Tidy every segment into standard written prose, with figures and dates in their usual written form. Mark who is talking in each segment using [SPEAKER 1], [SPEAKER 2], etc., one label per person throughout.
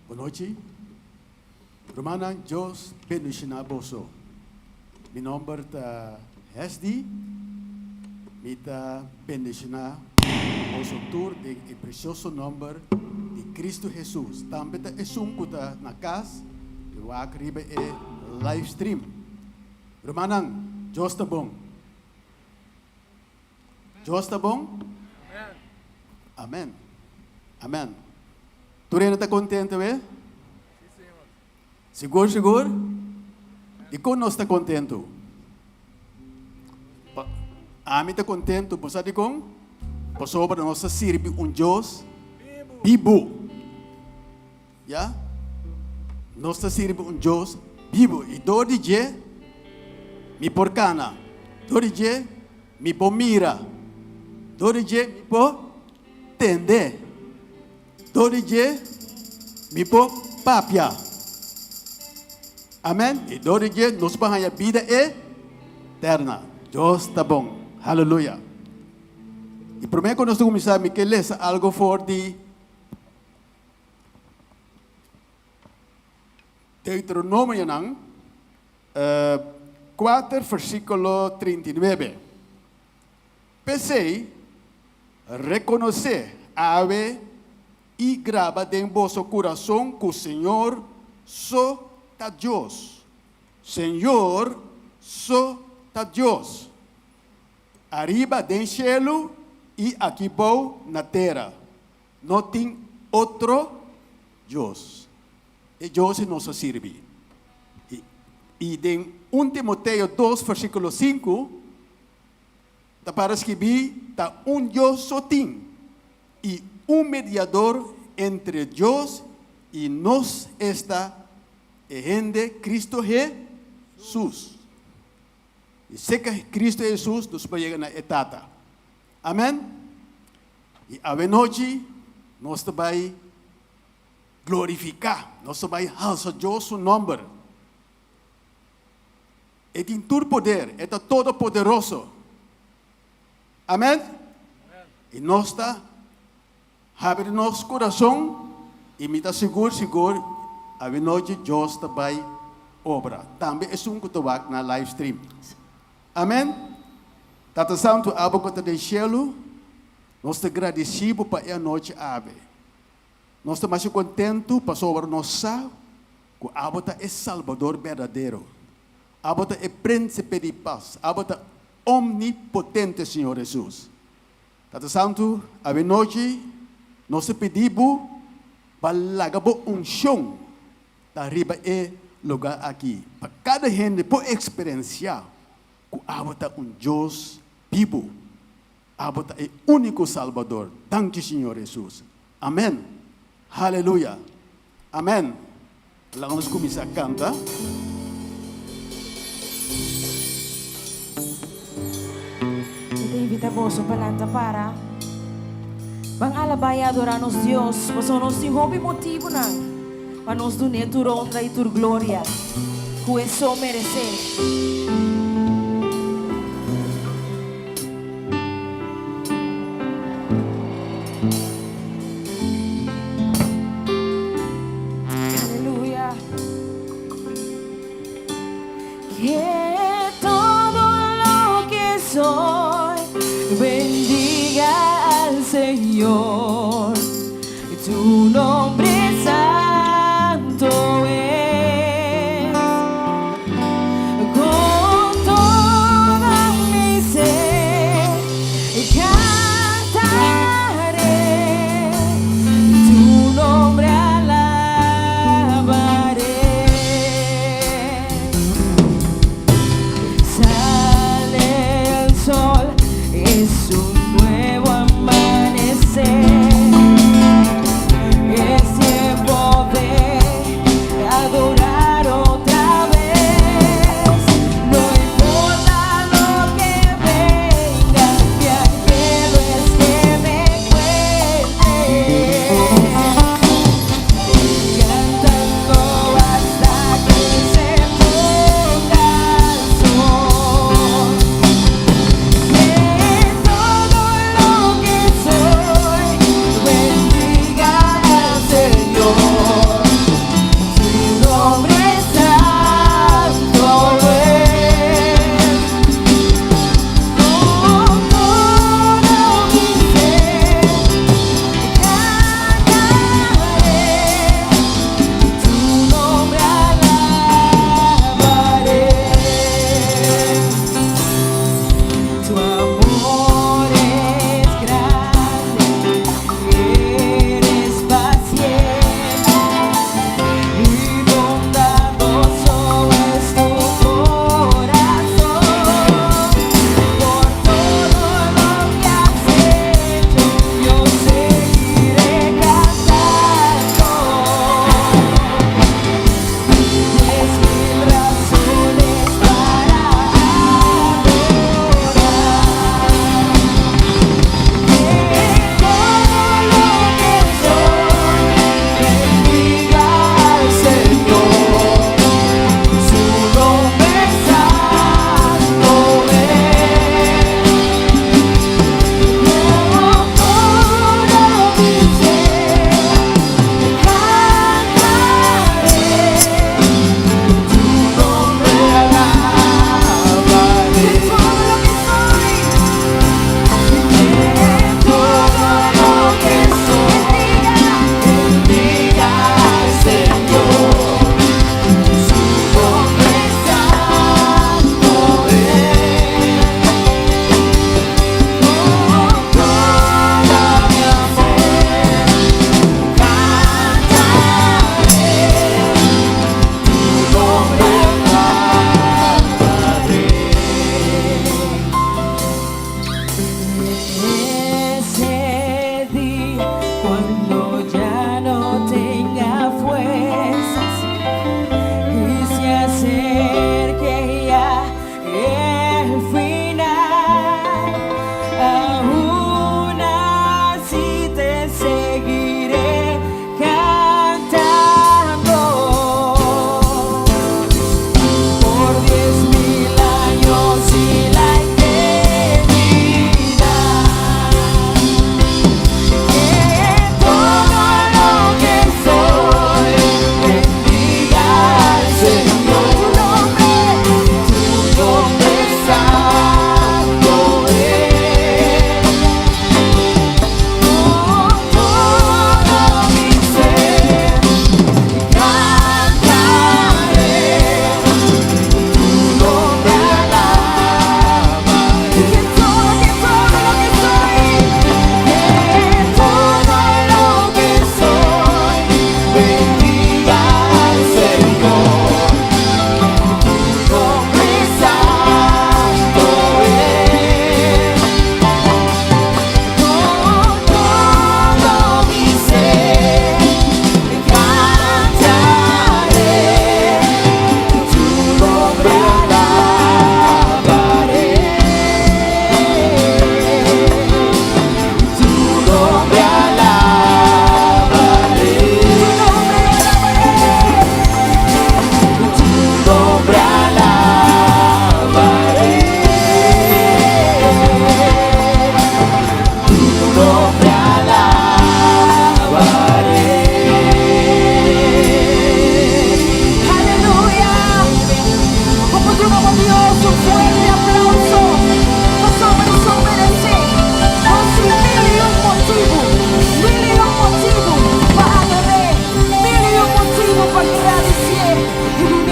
[SPEAKER 1] Bon nochi. Rumannan, Dios bendiciona boso. Mi nomber ta Hesdy. Mi ta bendiciona boso tur den e precioso nomber di Cristo Jesus. Tambe ta esun cu ta na cas y wak riba e livestream. Rumannan, Dios ta bon. Dios ta bon? Amen. Amen. Tur hende ta contento we? Sigur, sigur? Dikon nos ta contento? Ami ta contento, bo sa dikon? Pasobra nos ta sirbi un Dios bibu. Ya? Nos ta sirbi un Dios bibu i dor di dje mi por kana, dor di dje mi por mira, dor di dje mi por tende, dor di dje mi por papia. Amen. I dor di dje nos por haña bida eterna. Dios ta bon. Haleluya. I promé ku nos ta kuminsá mi ke lesa algu for di Deuteronomionan kuater versíkulo 39. P'esei, rekonosé awe i graba den boso kurason ku Señor so ta Dios. Señor so ta Dios. Ariba den shelu i aki bou na tera. No tin otro Dios. E Dios ei nos a sirbi. I, i den 1 Timoteo 2 versíkulo 5 ta para skibí, Ta un Dios so tin, i un mediador entre Dios i nos, esta, e hende Cristo Hesus. I seka Cristo Hesus nos por yega na e Tata. Amen. I awenochi nos ta bai glorifiká, nos ta bai halsa Dios su nòmber. E tin tur poder, e ta todopoderoso. Amen. I nos ta habri nos kurason i mi ta sigur sigur awenochi Dios ta bai obra. Tambe esun ku ta wak na livestream. Amen. Tata Santu, abo ku ta den shelu, nos ta gradisí bo pa e anochi awe. Nos ta masha kontentu pasobra nos sa ku abo ta e Salbador berdadero. Abo ta e Prínsipe di Pas. Abo ta Omnipotente, Señor Hesus. Tata Santu, awe nochi nos ta pidi bo pa laga bo unshon ta riba e lugá aki pa kada hende por eksperensiá ku abo ta un Dios bibu. Abo ta e úniko Salbador. Danki, Señor Hesus. Amèn. Haleluya. Amèn. Laga nos kuminsá kanta.
[SPEAKER 2] Mi ta invita boso pa lanta para. Ban alabá i adorá nos Dios, pasobra nos tin hopi motibunan. Pa nos dun'é tur honra i tur gloria ku e so meresé. Aleluya. Ke todo loke soy bendiga al Señor. Tu nombre santo es. Con todo mi ser cantaré, tu nombre alabaré. Sale el sol, es un nuevo amanecer. Es tiempo de adorar otra vez. No importa lo que venga, mi anhelo es que me encuentres cantando hasta que se ponga el sol. Que todo lo que soy bendiga al Señor. Su nombre santo es. Con todo mi ser cantaré, tu nombre alabaré. Tu amor es grande, eres paciente.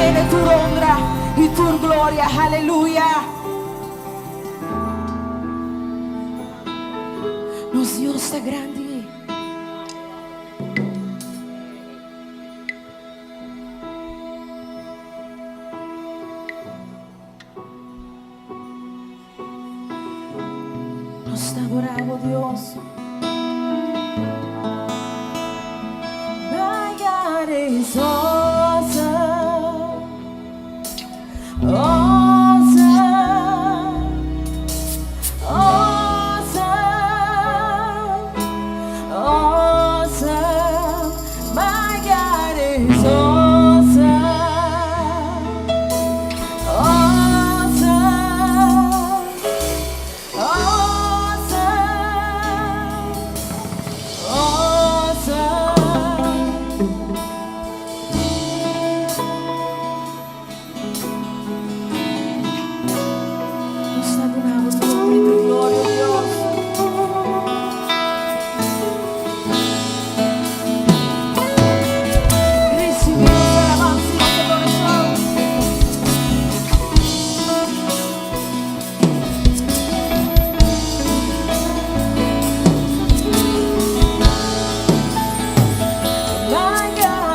[SPEAKER 2] Dele tur honra i tur gloria. Aleluya. Nos Dios ta grandi. Nos ta adorá bo, Dios. My God is awesome. Awesome. Awesome. Awesome. My God is awesome. Awesome. Awesome. Awesome. Nos ta duna bo tur honra i tur gloria, Dios. Recibi nos alabansa i nos adoracion. My God.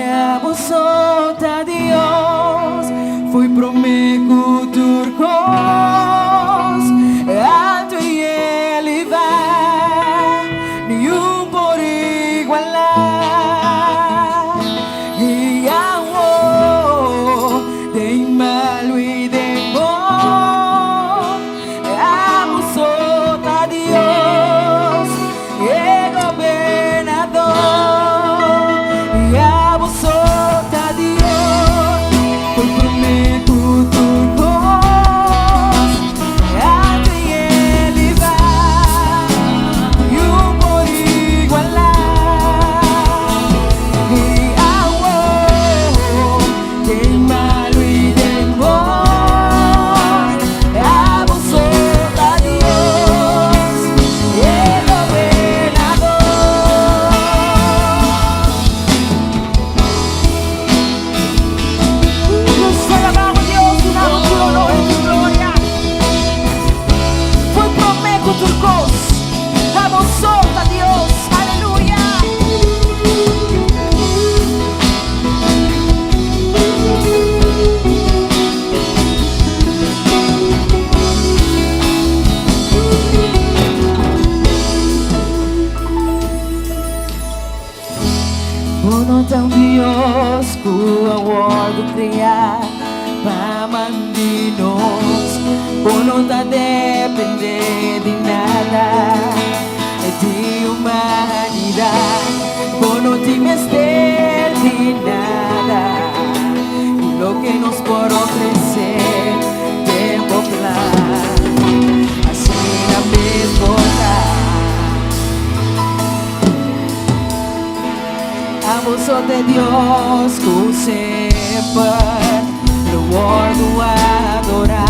[SPEAKER 2] Abo so ta Dios, fo'i promé ku tur kos, altu i elevá, niun por igualá. I awor, den malu i den bon, abo so ta Dios, e gobernador. I abo so ta Dios, fo'i promé ku tur kos, altu i elevá, niun por igualá. I awor, den malu i den bon, abo so ta Dios, e gobernador.
[SPEAKER 3] Nos ta alabá Dios, duna tur honor i tur gloria. Fo'i promé ku tur kos. Abo so ta Dios. Aleluya.
[SPEAKER 2] Bo no ta un Dios ku a wòrdu kreá pa manda nos. Bo no ta dependé di nada di humanidat. Bo no tin mester di nada. Loke nos por ofresé den bo plan. Asina mes bo ta. Abo so ta Dios ku semper lo wòrdu adorá.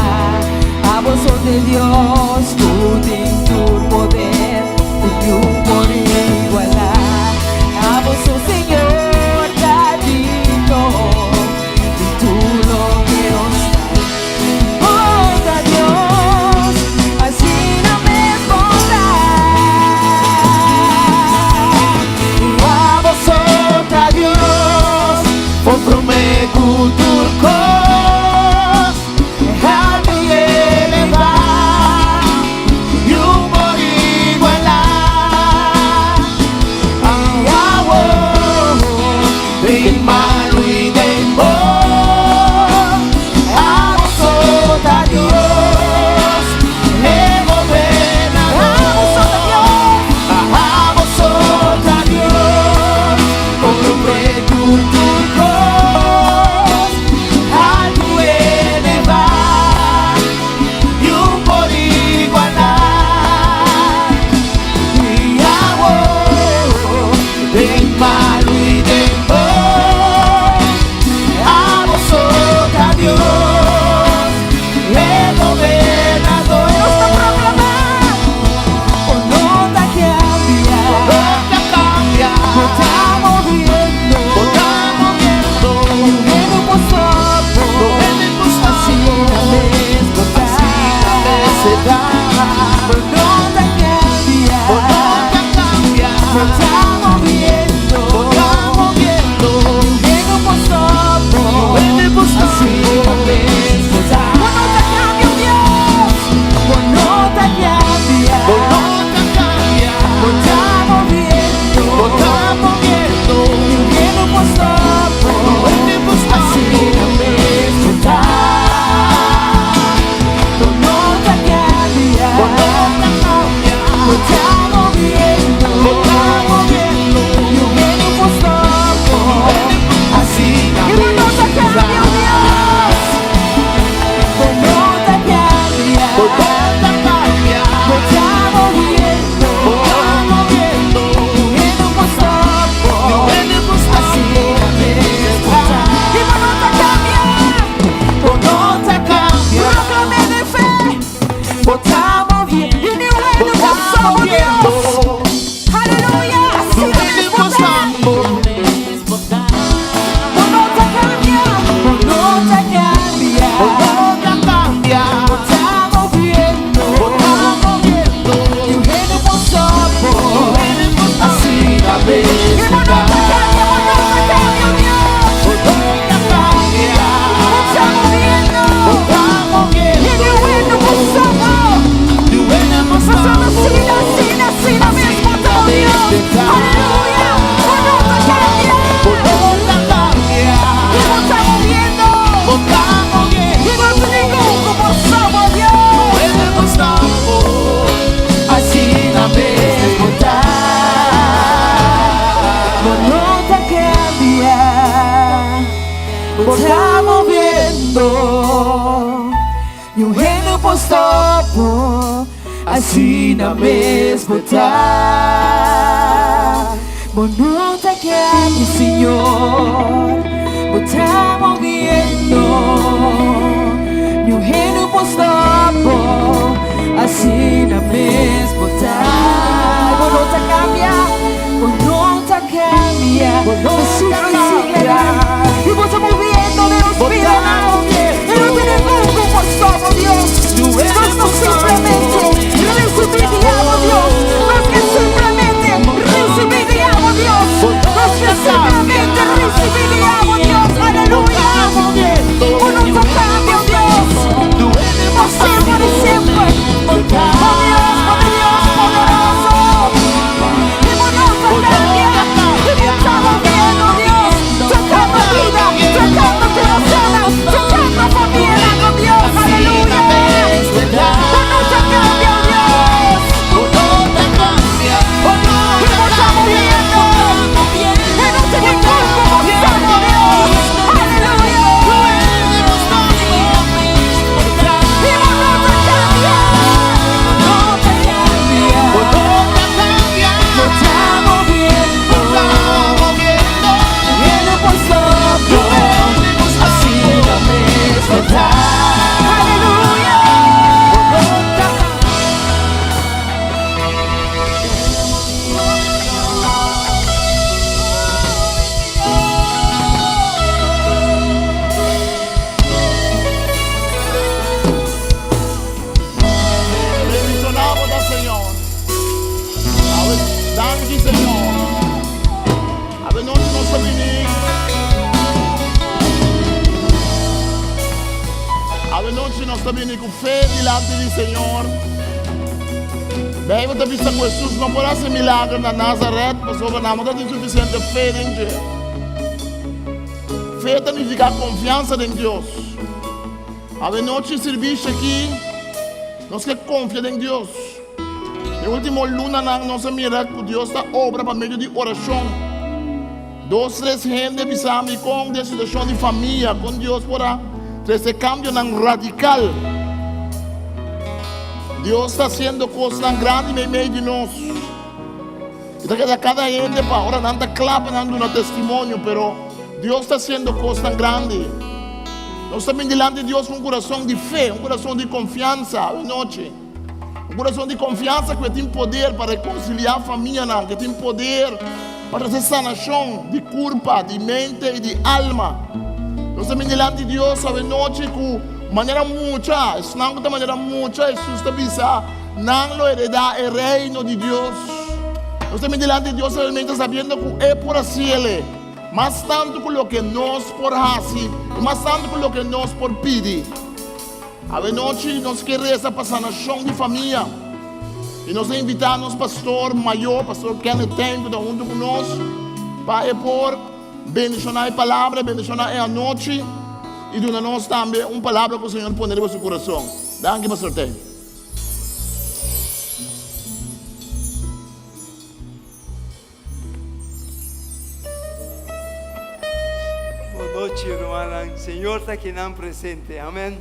[SPEAKER 2] Abo so ta Dios ku tin tur poder, ku niun por igualá. Abo so Señor ta digno di tur loke nos ta. Bo ta Dios, asina mes bo ta.
[SPEAKER 4] Abo so ta Dios, fo'i promé ku tur kos, altu i elevá, niun por igualá. Awor, den malu i den bon, abo so ta Dios, e gobernador.
[SPEAKER 3] Abo so ta Dios.
[SPEAKER 4] Abo so ta Dios, fo'i promé ku tur kos, altu i elevá, niun por igualá. I awor, den malu i den bon, abo so ta Dios, e gobernador.
[SPEAKER 3] Nos ta proklamá.
[SPEAKER 2] Bo no ta kambia,
[SPEAKER 4] No ta kambia,
[SPEAKER 2] bo ta moviendo,
[SPEAKER 4] bo ta moviendo,
[SPEAKER 2] no por stòp,
[SPEAKER 4] No por stòp.
[SPEAKER 2] Asina mes bo ta.
[SPEAKER 4] Asina mes e ta.
[SPEAKER 2] Bo no ta kambia,
[SPEAKER 4] Bo no ta kambia,
[SPEAKER 2] bo ta moviendo,
[SPEAKER 4] bo ta moviendo,
[SPEAKER 2] no por stòp,
[SPEAKER 4] No por stòp.
[SPEAKER 2] Asina mes bo ta.
[SPEAKER 3] Bo no ta kambia, Dios.
[SPEAKER 2] Bo no ta kambia,
[SPEAKER 4] Bo no ta kambia,
[SPEAKER 2] bo ta moviendo,
[SPEAKER 4] bo ta moviendo,
[SPEAKER 2] no por stòp,
[SPEAKER 4] No por stòp.
[SPEAKER 2] Asina mes bo ta. Bo no ta kambia,
[SPEAKER 4] Bo no ta kambia,
[SPEAKER 2] bo ta moviendo,
[SPEAKER 4] bo ta moviendo.
[SPEAKER 2] Asina mes bo ta. Bo no ta cambia, Señor. Bo ta moviendo. Niun hende por stop bo. Asina mes bo ta. Bo no ta cambia. Bo no ta cambia. Bo no ta cambia. Y bo ta moviendo den nos vidanan. Y no tin ningun cu por stop bo, Dios. Nos no simplemente recibi di abo, Dios. Nos ke simplemente recibi di abo, Dios. Nos ke simplemente recibi di abo, Dios. Aleluya. Bo no ta cambia, Dios. Pa semper y semper. Oh Dios, bo ta Dios poderoso. Y bo no ta cambia. Y bo ta moviendo, Dios. Tocando bida, tocando corazonnan, tocando familianan, oh Dios. Aleluya. Bo no ta cambia, oh Dios. Y bo ta moviendo. Y no tin ningun cu por stop bo, Dios. Aleluya. Y bo no ta cambia. Bo ta moviendo. Niun por stop bo. Asina mes bo ta. Aleluya.
[SPEAKER 4] Bendiciona bo ta Señor. Awe danki Señor. Awe nochi nos ta bini. Awe nochi nos ta bini ku fe dilanti di Señor. Bijbel ta bisa ku Jesus no por hasi milager na Nazaret pasobra nan no ta tin sufisiente fe den dje. Fe ta nifiká konfiansa den Dios. Awe nochi sirbishi aki nos ke konfia den Dios. Den ultimo lunanan nos a mira ku Dios ta obra pa medio di orashon. Dos tres hende a bisa mi kon den situashon di famia kon Dios por a trese kambionan radikal. Dios ta hasiendo kosnan grandi meimei di nos. I ta keda kada hende pa ora nan ta kla pa nan duna testimonio, pero Dios ta hasiendo kosnan grandi. Nos ta bin dilanti Dios ku un kurason di fe, un kurason di konfiansa awe nochi. Un kurason di konfiansa ku e tin poder pa rekonsiliá famianan, ku e tin poder pa trese sanashon di kurpa, di mente i di alma. Nos ta bin dilanti Dios awe nochi ku manera mucha, esnan ku ta manera mucha, Hesus ta bisa, Nan lo heredá e reino di Dios. Nos ta bin dilanti Dios realmente sabiendo ku E por hasiel mas tantu ku loke nos por hasi i mas tantu ku loke nos por pidi. Awe nochi nos ke resa pa sanashon di famia i nos a invitá nos pastor mayor, Pastor Kenneth Teng, ku ta huntu ku nos pa e por bendishoná e palabra, bendishoná e anochi i duna nos tambe un palabra ku Señor pone riba su kurason. Danki, Pastor Teng.
[SPEAKER 5] Bon nochi rumannan, Señor ta kinan presente, amen.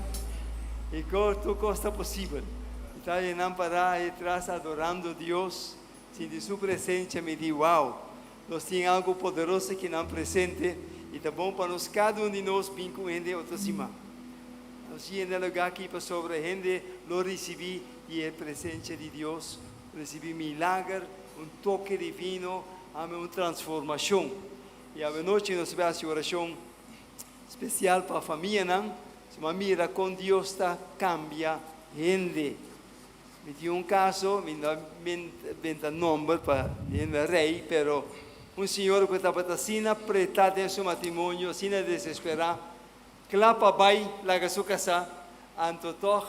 [SPEAKER 5] Y con tur cos ta posibel. Mi ta yenan para ahi tras adorando Dios, sinti su presencia, mi di wow, nos tin algo poderoso kinan presente y ta bon pa nos cada un di nos bin cu hende otro siman. Nos yena e lugar aki pasobra hende lo ricibi di e presencia di Dios, ricibi milager, un toke divino, amen, un transformacion. Y awenochi nos ta haci oracion special pa famianan, suma mira con Dios ta cambia hende. Mi tin un caso, mi no a benta nomber pa hende rey, pero un señora cu tabata asina preta den su matrimonio, asina desespera, Kla pa bai laga su kasá, anto tòg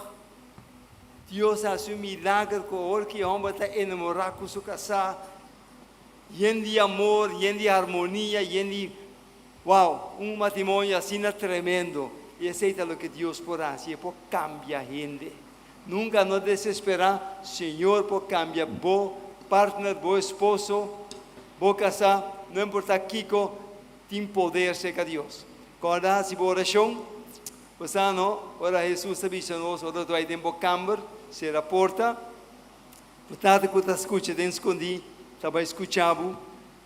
[SPEAKER 5] Dios a hasi un milager ku awor ki e hòmber ta enamorá ku su kasá, yen di amor, yen di harmonia, yen di, wow, un matrimonio asina tremendo. I esei ta loke Dios por hasi, e por kambia hende. Nunka no desesperá, Señor por kambia bo partner, bo esposo, bo kasá, no importá kiko, tin poder serka Dios. Kòrda hasi bo orashon. Bo sa no, ora Hesus ta bisa nos, ora tu bai den bo kamber, sera porta. Bo Tata ku ta skucha den skondí ta bai skucha bo.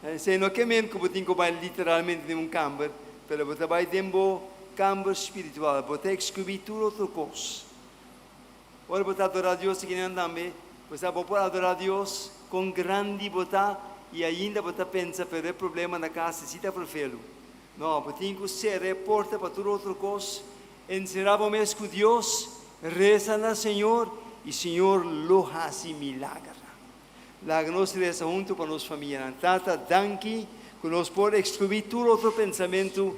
[SPEAKER 5] Esei no ke men ku bo tin ku bai literalmente den un kamber, pero bo ta bai den bo kamber spiritual. Bo ta ekskluí tur otro kos. Ora bo ta adorá Dios akinan tambe, bo sa bo por adorá Dios kon grandi bo ta i ainda bo ta pensa pero e problema na kas si ta ferfelu. No, bo tin ku sera e porta pa tur otro kos, enserá bo mes ku Dios, resa na Señor i Señor lo hasi milagernan. Laga nos resa huntu pa nos famianan. Tata, danki ku nos por ekskluí tur otro pensamentu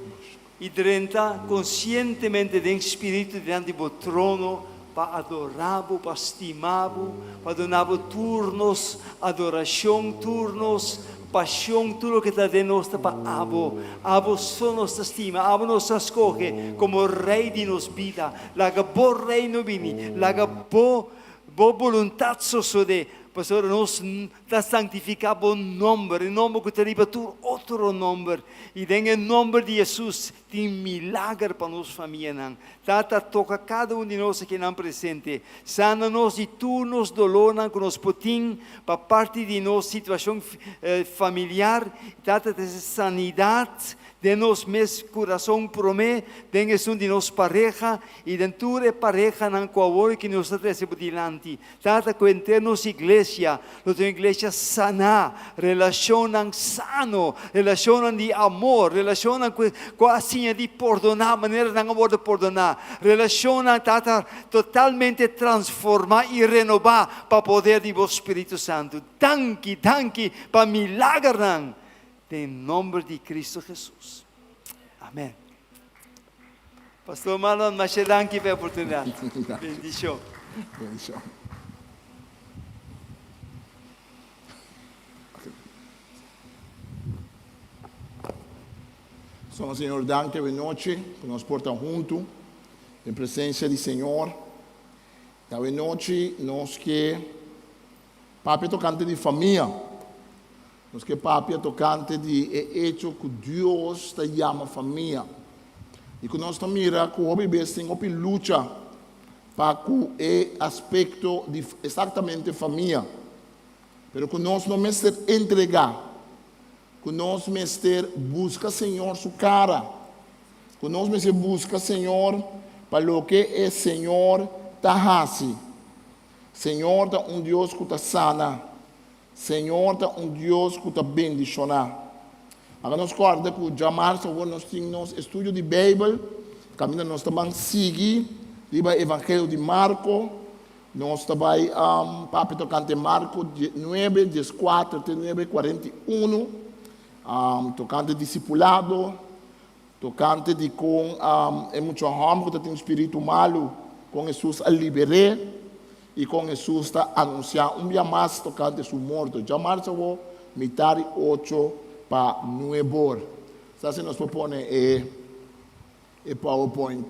[SPEAKER 5] i drenta konsientemente den spiritu dilanti bo trono pa adorá bo, pa stima bo, pa duna bo tur nos adorashon, tur nos pashon, tur loke ta den nos ta pa abo. Abo so nos ta stima, abo nos a skohe komo Rei di nos bida. Laga bo Reino bini, laga bo Bo boluntat sosodé, pasobra nos ta santifiká bo nòmber, e nòmber ku ta riba tur otro nòmber. I den e nòmber di Hesus tin milager pa nos famianan. Tata, toka kada un di nos akinan presente. Sana nos di tur nos dolornan ku nos por tin pa parti di nos situashon familiar. Tata, trese sanidat den nos mes kurason promé, den esun di nos pareha I den tur e parehanan ku awor ki nos ta trese bo dilanti, Tata, ku henter nos iglesia lo ta un iglesia saná, relashonnan sano, relashonnan di amor, relashonnan ku ku a siña di pordoná manera nan a wòrdu pordoná, relashonnan, Tata, totalmente transformá i renobá pa poder di bo Spiritu Santu. Danki, danki pa milagernan den nòmber di Kristu Hesus. Amèn. Pastor Marlon, masha danki pa e oportunidat. Bendishon.
[SPEAKER 4] Bendishon. So, Señor, danki awe nochi ku nos por ta huntu den presensia di Señor. Awe nochi nos ke papia tokante di famia. Nos ke papia tokante di e echo ku Dios ta yama famia i ku nos ta mira ku hopi bes tin hopi lucha pa ku e aspekto di eksaktamente famia, pero ku nos no mester entregá, ku nos mester buska Señor su kara, ku nos mester buska Señor pa loke e Señor ta hasi. Señor ta un Dios ku ta sana. Señor ta un Dios ku ta bendishoná. Laga nos kòrda ku djamarsa awor nos tin nos estudio di Beibel, kaminda nos ta ban sigui riba Evangelio di Marko. Nos ta bai papia tokante Marko nuebe, dieskuater te nuebe kuarenta i unu, tokante disipulado, tokante di kon e mucha hòmber ku ta tin spiritu malu, kon Hesus a liber'é i kon Hesus ta anunsiá un bia mas tokante su morto. Djamarsa awor, mitar di ocho pa nuebor. Sa si nos por pone e e powerpoint.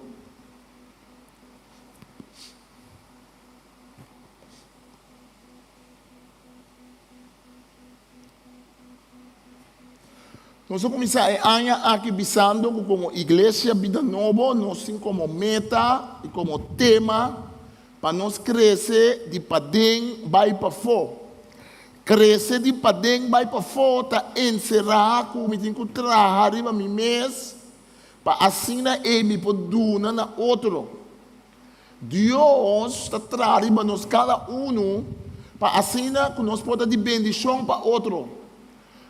[SPEAKER 4] Nos a kuminsá e aña aki bisando ku komo Iglesia Bida Nobo nos tin komo meta i komo tema pa nos krese di paden bai pafó. Krese di paden bai pafó ta enserá ku mi tin ku traha riba mi mes pa asina ei mi por duna na otro. Dios ta traha riba nos kada unu pa asina ku nos por ta di bendishon pa otro.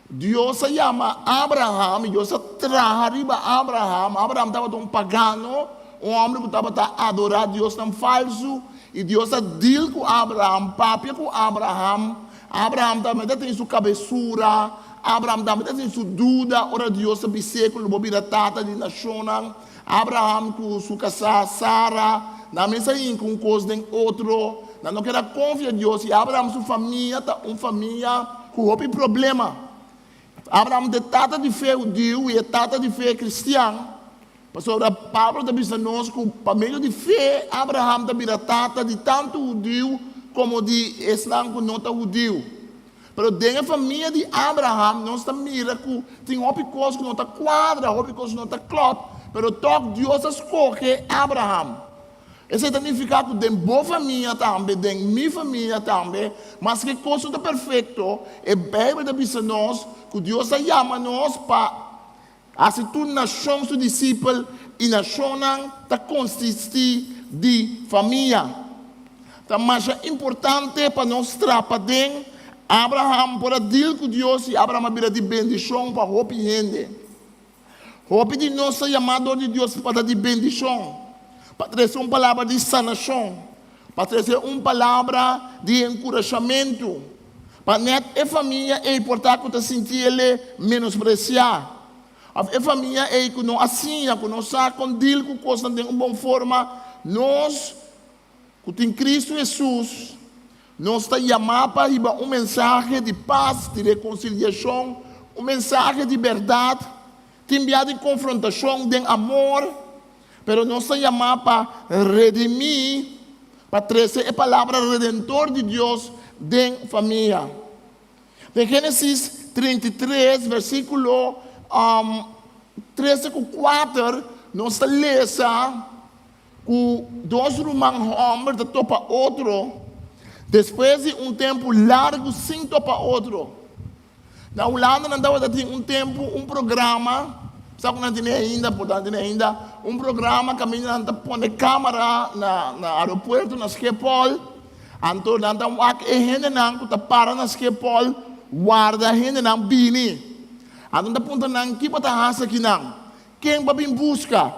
[SPEAKER 4] Dios a yama Abraham i Dios a traha riba Abraham. Abraham tabata un pagano, un hòmber ku tabata adorá diosnan falsu, i Dios a dil ku Abraham, papia ku Abraham. Abraham tambe ta tin su kabesura, Abraham tambe ta tin su duda ora Dios a bis'é ku lo bo bira tata di nashonnan. Abraham ku su kasá Sara, nan mes a hinka un kos den otro, nan no keda konfia Dios i Abraham su famia ta un famia ku hopi problema. Abraham ta e tata di fe hudiu i e tata di fe kristian, pasobra Pablo ta bisa nos ku pa medio di fe Abraham ta bira tata di tantu hudiu komo di esnan ku no ta hudiu. Pero den e famia di Abraham nos ta mira ku tin hopi kos ku no ta kuadra, hopi kos ku no ta klòp, pero tòg Dios a skohe Abraham. Esei ta nifiká ku den bo famia tambe, den mi famia tambe, maske kos no ta perfekto, e Beibel ta bisa nos ku Dios a yama nos pa hasi tur nashon su disipel i nashonnan ta konsistí di famia. Ta masha importante pa nos trapa den Abraham por a dil ku Dios i Abraham a bira di bendishon pa hopi hende. Hopi di nos ta yamá dor di Dios pa ta di bendishon, pa trese un palabra di sanashon, pa trese un palabra di enkurashamentu, pa nèt e famia ei por ta ku ta sinti el menospresiá, òf e famia ei ku no a siña, ku no sa kon dil ku kosnan den un bon forma. Nos ku tin Kristu Hesus, nos ta yamá pa hiba un mensahe di pas, di rekonsiliashon, un mensahe di bèrdat, tin bia di konfrontashon den amor, pero nos ta yamá pa redimí, pa trese e palabra redentor di Dios den famia. Den Génesis 33, versíkulo 13 ku 4, nos ta lesa Ku dos ruman hòmber ta topa otro despues di un tempu largu sin topa otro. Na Hulanda nan tabata tin un tempu un programa, sa ku nan tene ainda, por nan tene ainda, un programa kaminda nan ta pone kamera na na aeropuerto na Schiphol, anto nan ta wak e hendenan ku ta para na Schiphol warda hendenan bini. Anto nan ta puntra nan ki bo ta hasi akinan? Ken bo bin buska?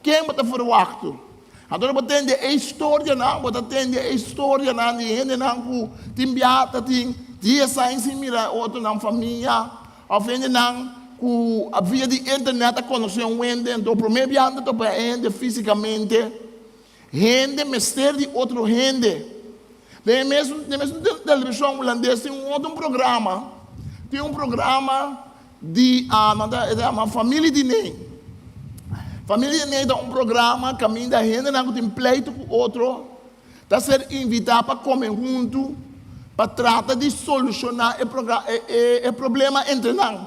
[SPEAKER 4] Ken bo ta ferwaktu? Anto bo tende e historianan, bo ta tende e historianan di hendenan ku tin bia ta tin dies aña sin mira otronan famia, òf hendenan ku via di internet a konosé un hende, anto promé bia nan ta topa e hende físikamente. Hende mester di otro hende. Den e mesun den e mesun televishon hulandes tin un otro programa, tin un programa di nan ta e ta yama Familie Diner. Familie Diner ta un programa kaminda hendenan ku tin pleitu ku otro ta ser invitá pa kome huntu pa trata di solushoná e e problema entre nan.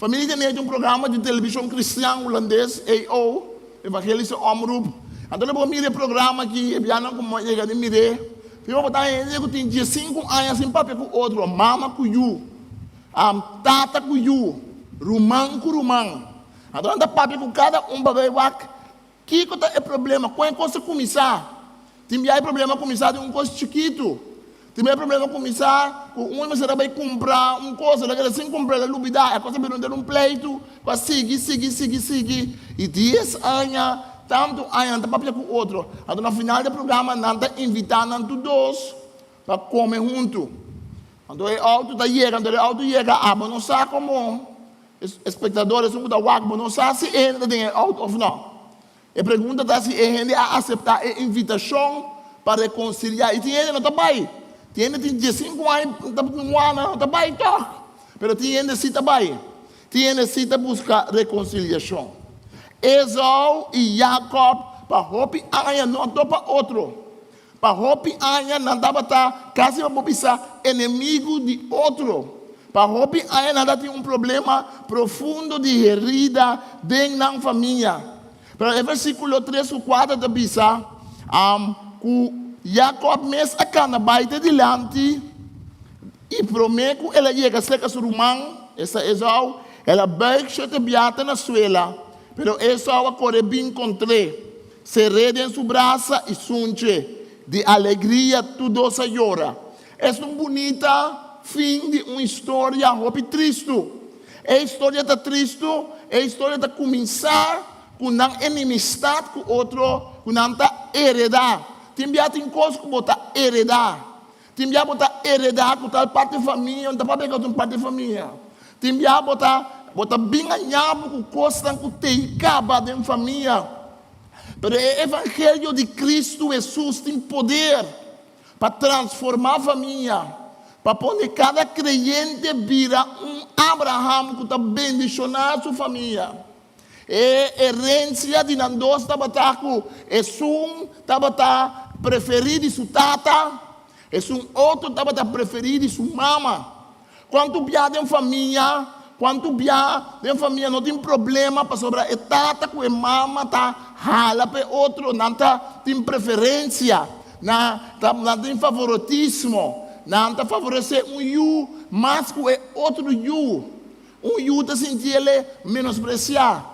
[SPEAKER 4] Familia Diner ta un programa di televishon kristian hulandes, EO, Evangelische Omroep. Anto bo mira e programa aki, e bianan ku bo a yega di mir'é, prima bo ta hende ku tin diesinku aña sin papia ku otro, mama ku yu, tata ku yu, ruman ku ruman. Anto nan ta papia ku kada un pa bai wak Kiko ta e problema? Kon e kos a kuminsá? Tin bia e problema a kuminsá di un kos chikitu. Tin bia e problema a kuminsá ku un mester a bai kumpra un kos, el a keda sin kumpra, el a lubidá. E kos a bira un un pleitu ku a sigui, sigui, sigui, sigui. I dies aña, tantu aña nan ta papia ku otro. Anto na final di e programa nan ta invitá nan tur dos pa kome huntu. Anto e outo ta yega, anto e outo yega, abo no sa komo. Espektador, esun ku ta wak bo no sa si e hende ta den e outo òf nò. E pregunta ta si e hende a aseptá e invitashon pa rekonsiliá. I tin hende no ta bai. Tin hende tin diesinku aña ta muana no ta bai tòg. Pero tin hende si ta bai. Tin hende si ta buska rekonsiliashon. Esau i Jakòb pa hopi aña no a topa otro. Pa hopi aña nan tabata kasi pa por bisa enemigu di otro. Pa hopi aña nan tabatin un problema profundo di herida den nan famia. Pero e versíkulo tres ku kuater ta bisa ku Jakòb mes a kana bai te dilanti i promé ku el a yega serka su ruman, esta Esau, el a bùig shete bia te na suela. Pero Esau a kore bin kontr'é. Ser'é den su brasa i sunch'é. Di alegria tur dos a yora. Es un bunita fin di un historia hopi tristu. E historia ta tristu, e historia ta kuminsá ku nan enemistat ku otro ku nan ta heredá. Tin bia tin kos ku bo ta heredá. Tin bia bo ta heredá ku tal parti famia, no ta papia ku otro parti famia. Tin bia bo ta bo ta bin haña bo ku kosnan ku tei kaba den famia. Pero e evangelio di Kristu Hesus tin poder pa transformá famia, pa pone kada kreyente bira un Abraham ku ta bendishoná su famia. E herensia di nan dos tabata ku esun tabata preferí di su tata, esun otro tabata preferí di su mama. Kuantu bia den famia Kuantu bia den famia no tin problema pasobra e tata ku e mama ta hala pa e otro, nan ta tin preferensia, nan ta nan tin favoritismo, nan ta favoresé un yu mas ku e otro yu. Un yu ta sinti el e menospresiá.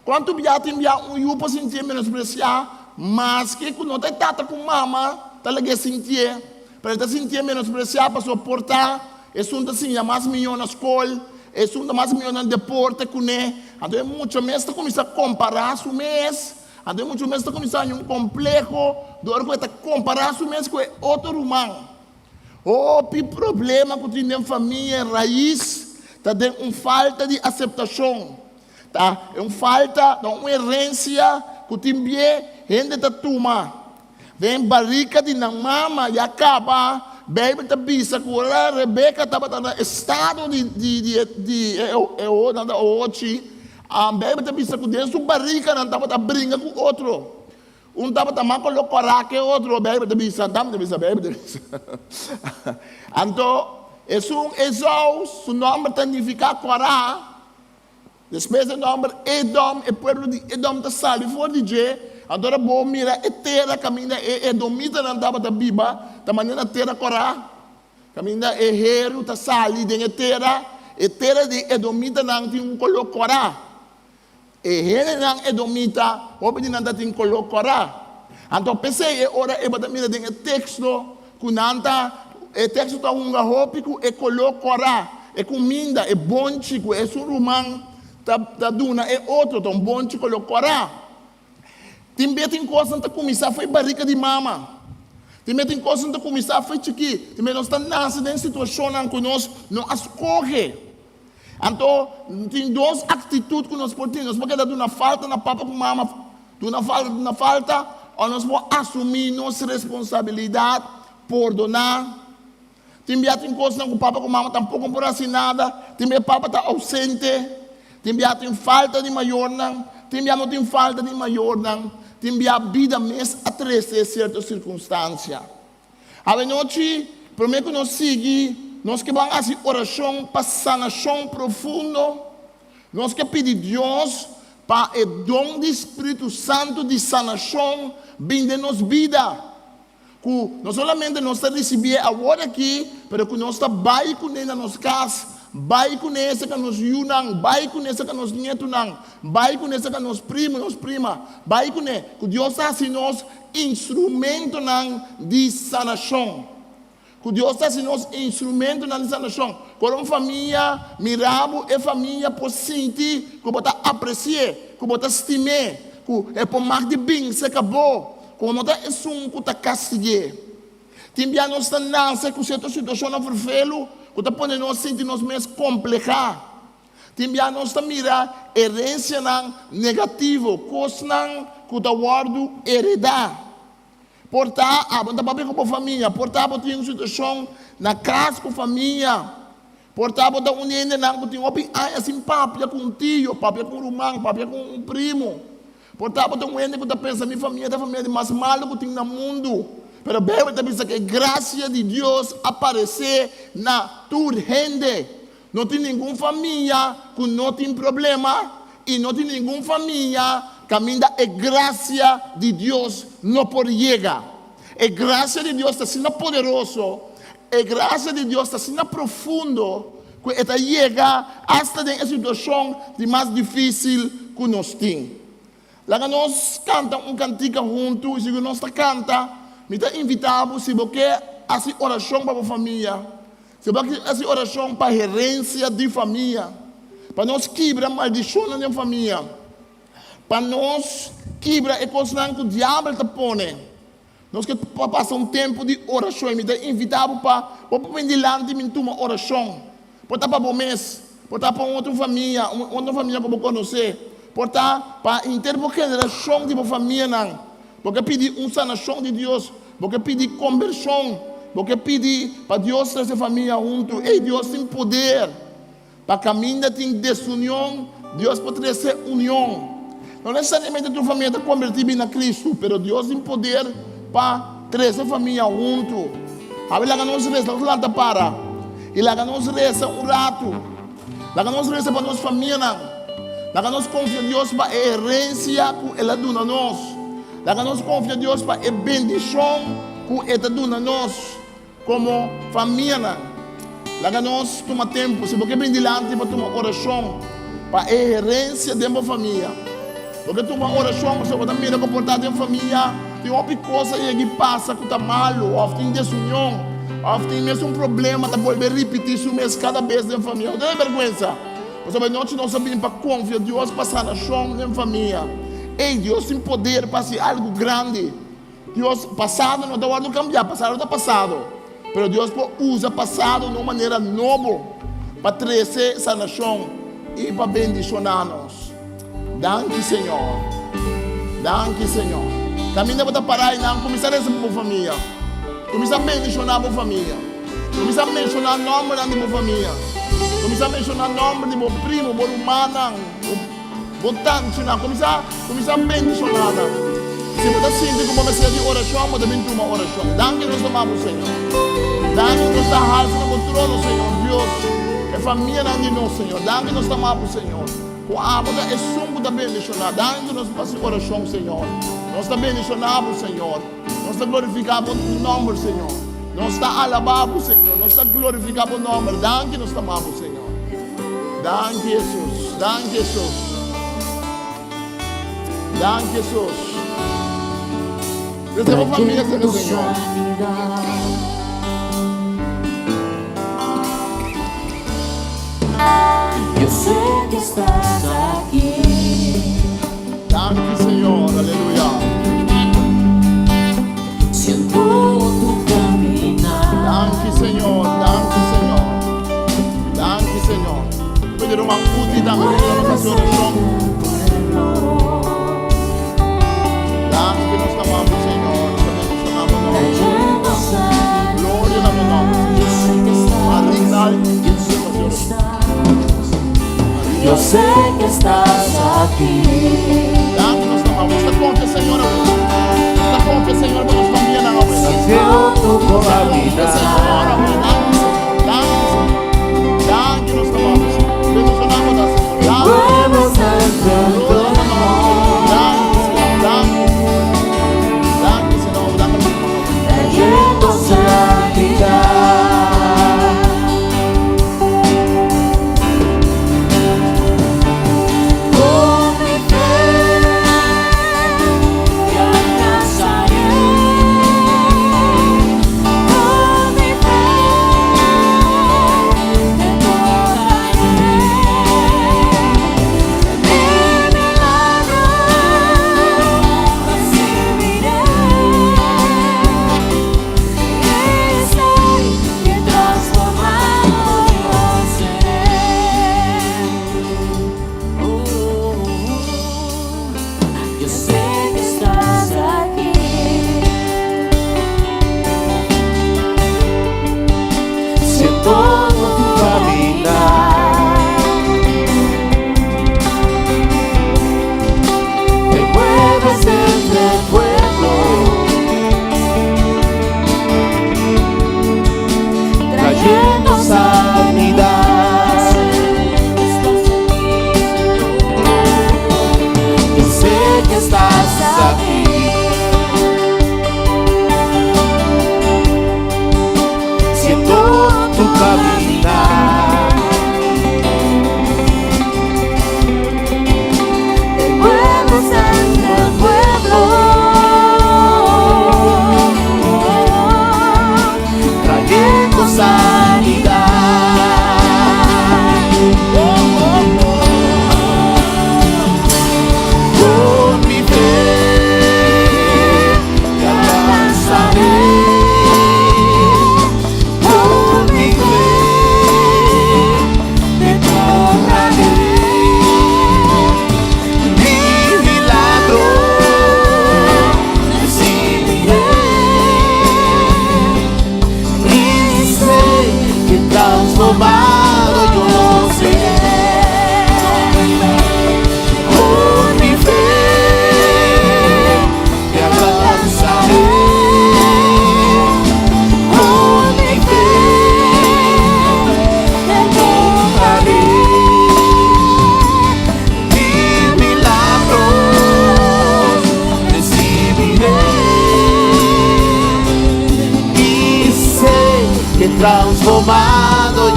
[SPEAKER 4] Kuantu bia tin bia un yu por sintié menospresiá maske ku no ta e tata ku mama ta lag'é sintié, pero e ta sintié menospresiá pasobra por ta esun ta siña mas mihó na skol, esun ta mas mihó na deporte kuné. Anto e mucha mes ta kuminsá kompará su mes, anto e mucha mes ta kuminsá haña un kompleho dor ku e ta kompará su mes ku e otro ruman. Hopi problema ku tin den famia e rais ta den un falta di aseptashon. Ta un falta, ta un herensia ku tin bie hende ta tuma den barika di nan mama. Ya kaba Beibel ta bisa ku ora Rebeka tabata na estado di di di di e nan ta ohochi, Beibel ta bisa ku den su barika nan tabata bringa ku otro. Un tabata mas kolo kòrá ke otro, Beibel ta bisa, dam ta bisa, Beibel ta bisa. Anto esun Esou su nòmber ta nifiká kòrá. Despues e nòmber Edòm, e pueblo di Edòm ta sali for di dje. Anto ora bo mira e tera kaminda e edomitanan tabata biba, ta manera tera kòrá, kaminda e heru ta sali den e tera. E tera di edomitanan tin un koló kòrá. E hendenan edomita, hopi di nan ta tin koló kòrá. Anto p'esei e ora e bo ta mira den e teksto ku nan ta, e teksto ta hunga hopi ku e koló kòrá, e kuminda, e bonchi ku esun ruman ta ta duna e otro ta un bonchi koló kòrá. Tin bia tin kosnan ta kuminsá for e barika di mama. Tin bia tin kosnan ta kuminsá for e chikí. Tin bia nos ta nase den situashonnan ku nos no a skohe. Anto, tin dos aktitut ku nos por tin. Nos por keda duna falta na papa ku mama, duna falta, duna falta, òf nos por asumí nos responsabilidat, pordoná. Tin bia tin kosnan ku papa ku mama tampoko por hasi nada. Tin bia papa ta ousente. Tin bia tin falta di mayornan. Tin bia no tin falta di mayornan. Tin bia bida mes a trese sierto sirkunstansia. Awenochi, promé ku nos sigui, nos ke ban hasi orashon pa sanashon profundo. Nos ke pidi Dios pa e don di Spiritu Santu di sanashon bin den nos bida. Ku no solamente nos ta risibié awor aki, pero ku nos ta bai kuné na nos kas, bai kuné serka nos yunan, bai kuné serka nos nietunan, bai kuné serka nos primu, nos prima, bai kuné. Ku Dios ta hasi nos Instrumentonan di sanashon. Ku Dios ta hasi nos instrumentonan di sanashon. Ku ora un famia mira bo, e famia por sinti ku bo ta apresi'é, ku bo ta stim'é, ku e por mak di bin serka bo, ku bo no ta esun ku ta kastig'é. Tin bia nos ta nase ku sierto situashonnan ferfelu ku ta pone nos sinti nos mes komplehá. Tin bia nos ta mira herensianan negativo, kosnan ku ta wòrdu heredá. Por ta abo no ta papia ku bo famia, por ta bo tin un situashon na kas ku famia, por ta bo ta un hendenan ku tin hopi aña sin papia ku un tio, papia ku un ruman, papia ku un primo. Por ta bo ta un hende ku ta pensa mi famia ta e famia di mas malu ku tin na mundu. Pero Beibel ta bisa ku e grasia di Dios a paresé na tur hende. No tin ningun famia ku no tin problema i no tin ningun famia kaminda e grasia di Dios no por yega. E grasia di Dios ta asina poderoso, e grasia di Dios ta asina profundo ku e ta yega asta den e situashon di mas difísil ku nos tin. Laga nos kanta un kantika huntu i sigur nos ta kanta, mi ta invitá bo si bo ke hasi orashon pa bo famia, si bo ke hasi orashon pa herensia di famia, pa nos kibra maldishonnan den famia, pa nos kibra e kosnan ku diabel ta pone. Nos ke pasa un tempu di orashon i mi ta invitá bo pa bo por bin dilanti mi tuma orashon. Por ta pa bo mes, por ta pa un otro famia, un otro famia ku bo konosé, por ta pa henter bo generashon di bo famianan. Bo ke pidi un sanashon di Dios, bo ke pidi kombershon, bo ke pidi pa Dios trese famia huntu. Ey, Dios tin poder. Pa kaminda tin desunion, Dios por trese union. No nesesariamente tur famia ta kombertí bin na Kristu, pero Dios tin poder pa trese famia huntu. Awe laga nos resa, nos lanta para i laga nos resa un ratu. Laga nos resa pa nos famianan. Laga nos konfia Dios pa e herensia ku El a duna nos. Laga nos konfia Dios pa e bendishon ku E ta duna nos komo famianan. Laga nos tuma tempu, si bo ke bin dilanti pa tuma orashon pa e herensia den bo famia. Bo ke tuma orashon pasobra bo ta mira ku por ta den famia tin hopi kos a yega i pasa ku ta malu òf tin desunion òf tin mesun problema ta bolbe ripití su mes kada bes den famia. No tene bèrgwensa pasobra e nochi nos a bin pa konfia Dios pa sanashon den famia. Ey, Dios tin poder pa hasi algu grandi. Dios, pasado no ta wòrdu kambiá, pasado ta pasado. Pero Dios por usa pasado na un manera nobo pa trese sanashon i pa bendishoná nos. Danki, Señor. Danki, Señor. Kaminda bo ta pará einan, kuminsá resa pa bo famia. Kuminsá bendishoná bo famia. Kuminsá menshoná nòmbernan di bo famia. Kuminsá menshoná nòmber di bo primo, bo rumannan. Bo tanchinan kuminsá kuminsá bendishoná nan. Si bo ta sinti ku bo mester di orashon, bo ta bin tuma orashon. Danki nos ta mama bo, Señor. Danki nos ta halsa na bo trono, Señor Dios, e famianan di nos, Señor. Danki nos ta mama bo, Señor, ku abo ta esun ku ta bendishoná. Danki nos pa hasi orashon, Señor. Nos ta bendishoná bo, Señor. Nos ta glorifiká bo nòmber, Señor. Nos ta alabá bo, Señor. Nos ta glorifiká bo nòmber. Danki nos ta mama bo, Señor. Danki Jesus, danki Jesus. Danki Jesus. Desde bo familia será Señor.
[SPEAKER 2] Yo sé que estás aquí.
[SPEAKER 4] Danki Señor, aleluya.
[SPEAKER 2] Siento tu caminar.
[SPEAKER 4] Danki Señor, danki Señor. Danki Señor. Pidi ruman Uti tambe pa yuda nos hasi orashon. Danki nos ta amabo Señor, nos ta bendiciona bo nomber. Gloria na bo nomber Señor. Arignal nos hasi orashon.
[SPEAKER 2] Yo sé que estás aquí.
[SPEAKER 4] Danki nos ta amabo. Nos ta confia Señor awe. Nos ta confia Señor pa nos famianan awe.
[SPEAKER 6] Siento tu
[SPEAKER 4] Nos ta confia Señor awe.
[SPEAKER 6] caminar.
[SPEAKER 4] Danki Señor. Danki Señor. Danki nos ta amabo Señor. Bendiciona bo ta Señor. Danki.
[SPEAKER 2] Mueves el
[SPEAKER 4] Gloria na bo nomber Señor. Danki Señor. Danki Señor. Danki Señor. Danki Señor.
[SPEAKER 2] Trayendo sanidad. Con mi fe te alcanzaré. Con mi fe.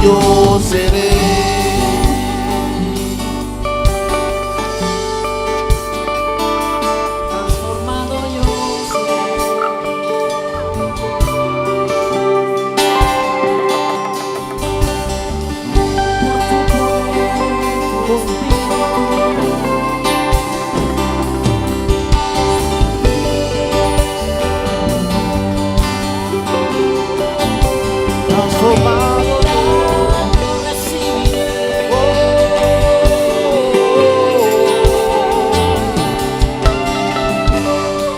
[SPEAKER 4] yo seré.
[SPEAKER 2] Transformado yo seré. Por tu poder, tu espíritu.
[SPEAKER 4] Transformado
[SPEAKER 2] Yo recibiré.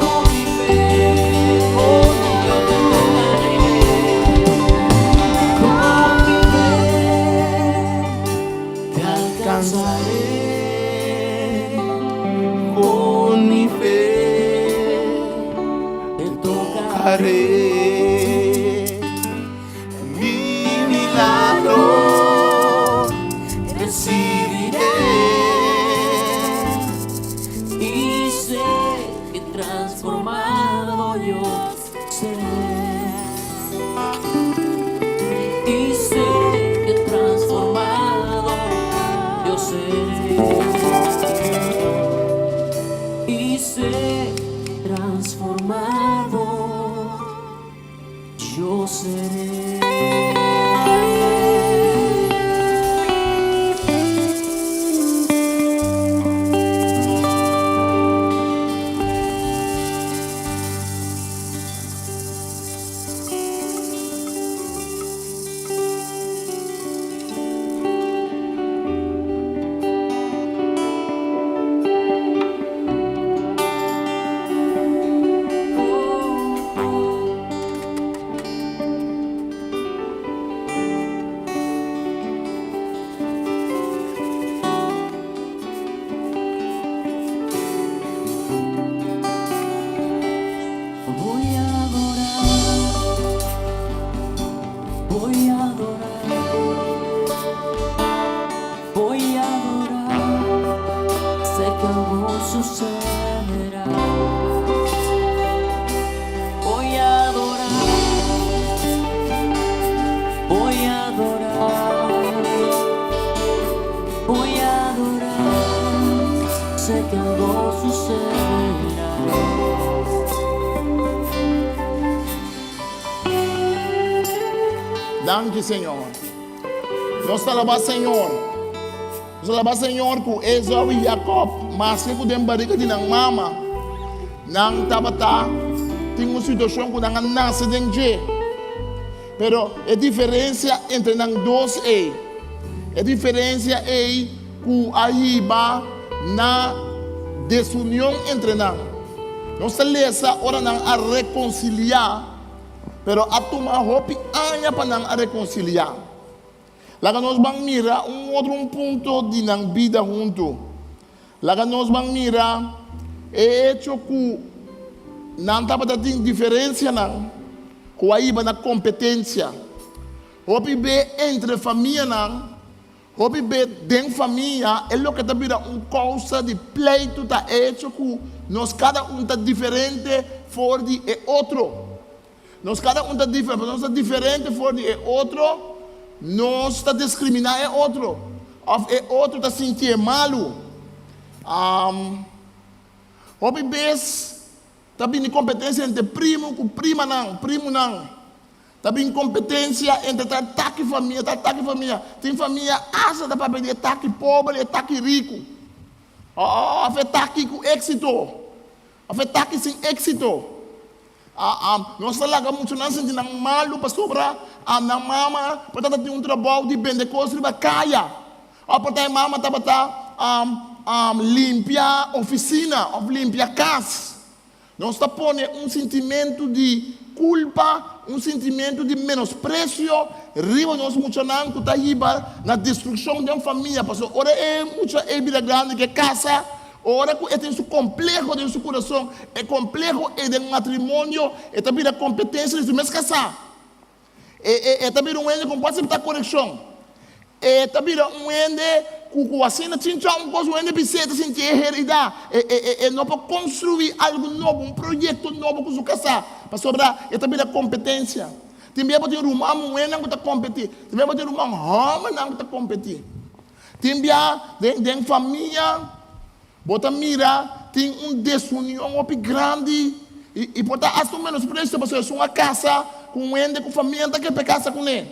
[SPEAKER 2] Con mi fe, yo te tocaré. Con mi fe te alcanzaré.
[SPEAKER 4] Con mi fe
[SPEAKER 2] Te tocaré.
[SPEAKER 4] haré mi milagro recibiré.
[SPEAKER 2] Y sé que transformado yo seré. Y sé que transformado yo seré. Y sé transformado yo seré. Voy a adorar, voy a adorar, voy a adorar, sé que algo sucederá. Voy a adorar, voy a adorar, voy a adorar, sé que algo sucederá.
[SPEAKER 4] Danki, Señor. Nos ta alabá Señor. Nos ta alabá Señor ku Esau i Jacob, maske ku den barika di nan mama, nan tabata tin un situashon ku nan a nase den dje. Pero e diferensia entre nan dos ei, e diferensia ei ku a hiba na desunion entre nan. Nos ta lesa ora nan a rekonsiliá. Pero a tuma hopi aña pa nan a rekonsiliá. Laga nos ban mira un otro un punto di nan bida huntu. Laga nos ban mira e echo ku nan tabata tin diferensianan ku a hiba na kompetensia. Hopi be entre famianan, hopi be den famia e loke ta bira un kousa di pleitu ta e echo ku nos kada un ta diferente for di e otro. Nos kada un ta diferente, pasobra nos ta diferente for di e otro, nos ta diskriminá e otro òf e otro ta sintié malu. Hopi bes ta bini kompetensia entre primu ku primanan, primunan. Ta bin kompetensia entre ta taki famia, ta taki famia. Tin famia asta ta papia di e taki pober i e taki riku. Òf e taki ku éksito, òf e taki sin éksito. Nos ta laga muchanan sinti nan malu pasobra nan mama por tabata tin un trabou di bende kos riba kaya. Òf por ta e mama tabata limpia ofisina òf limpia kas. Nos ta pone un sintimentu di kulpa, un sintimentu di menospresio riba nos muchanan ku ta hiba na destrukshon den famia. Pasobra ora e mucha ei bira grandi ke kasa, ora ku e tin su kompleho den su kurason, e kompleho ei den matrimonio e ta bira kompetensia di su mes kasá. E e ta bira un hende ku no por aseptá korekshon. E ta bira un hende ku ku asina chinchá un kos, un hende bis'é ta sinti e heridá. E e e no por konstruí algu nobo, un proyekto nobo ku su kasá, pasobra e ta bira kompetensia. Tin bia bo tin ruman muhénan ku ta kompetí. Tin bia bo tin ruman hòmbernan ku ta kompetí. Tin bia den den famia bo ta mira tin un desunion hopi grandi i i por ta asta un menospresio pasobra esun a kasa ku un hende ku famia no ta ke pa e kasa kuné.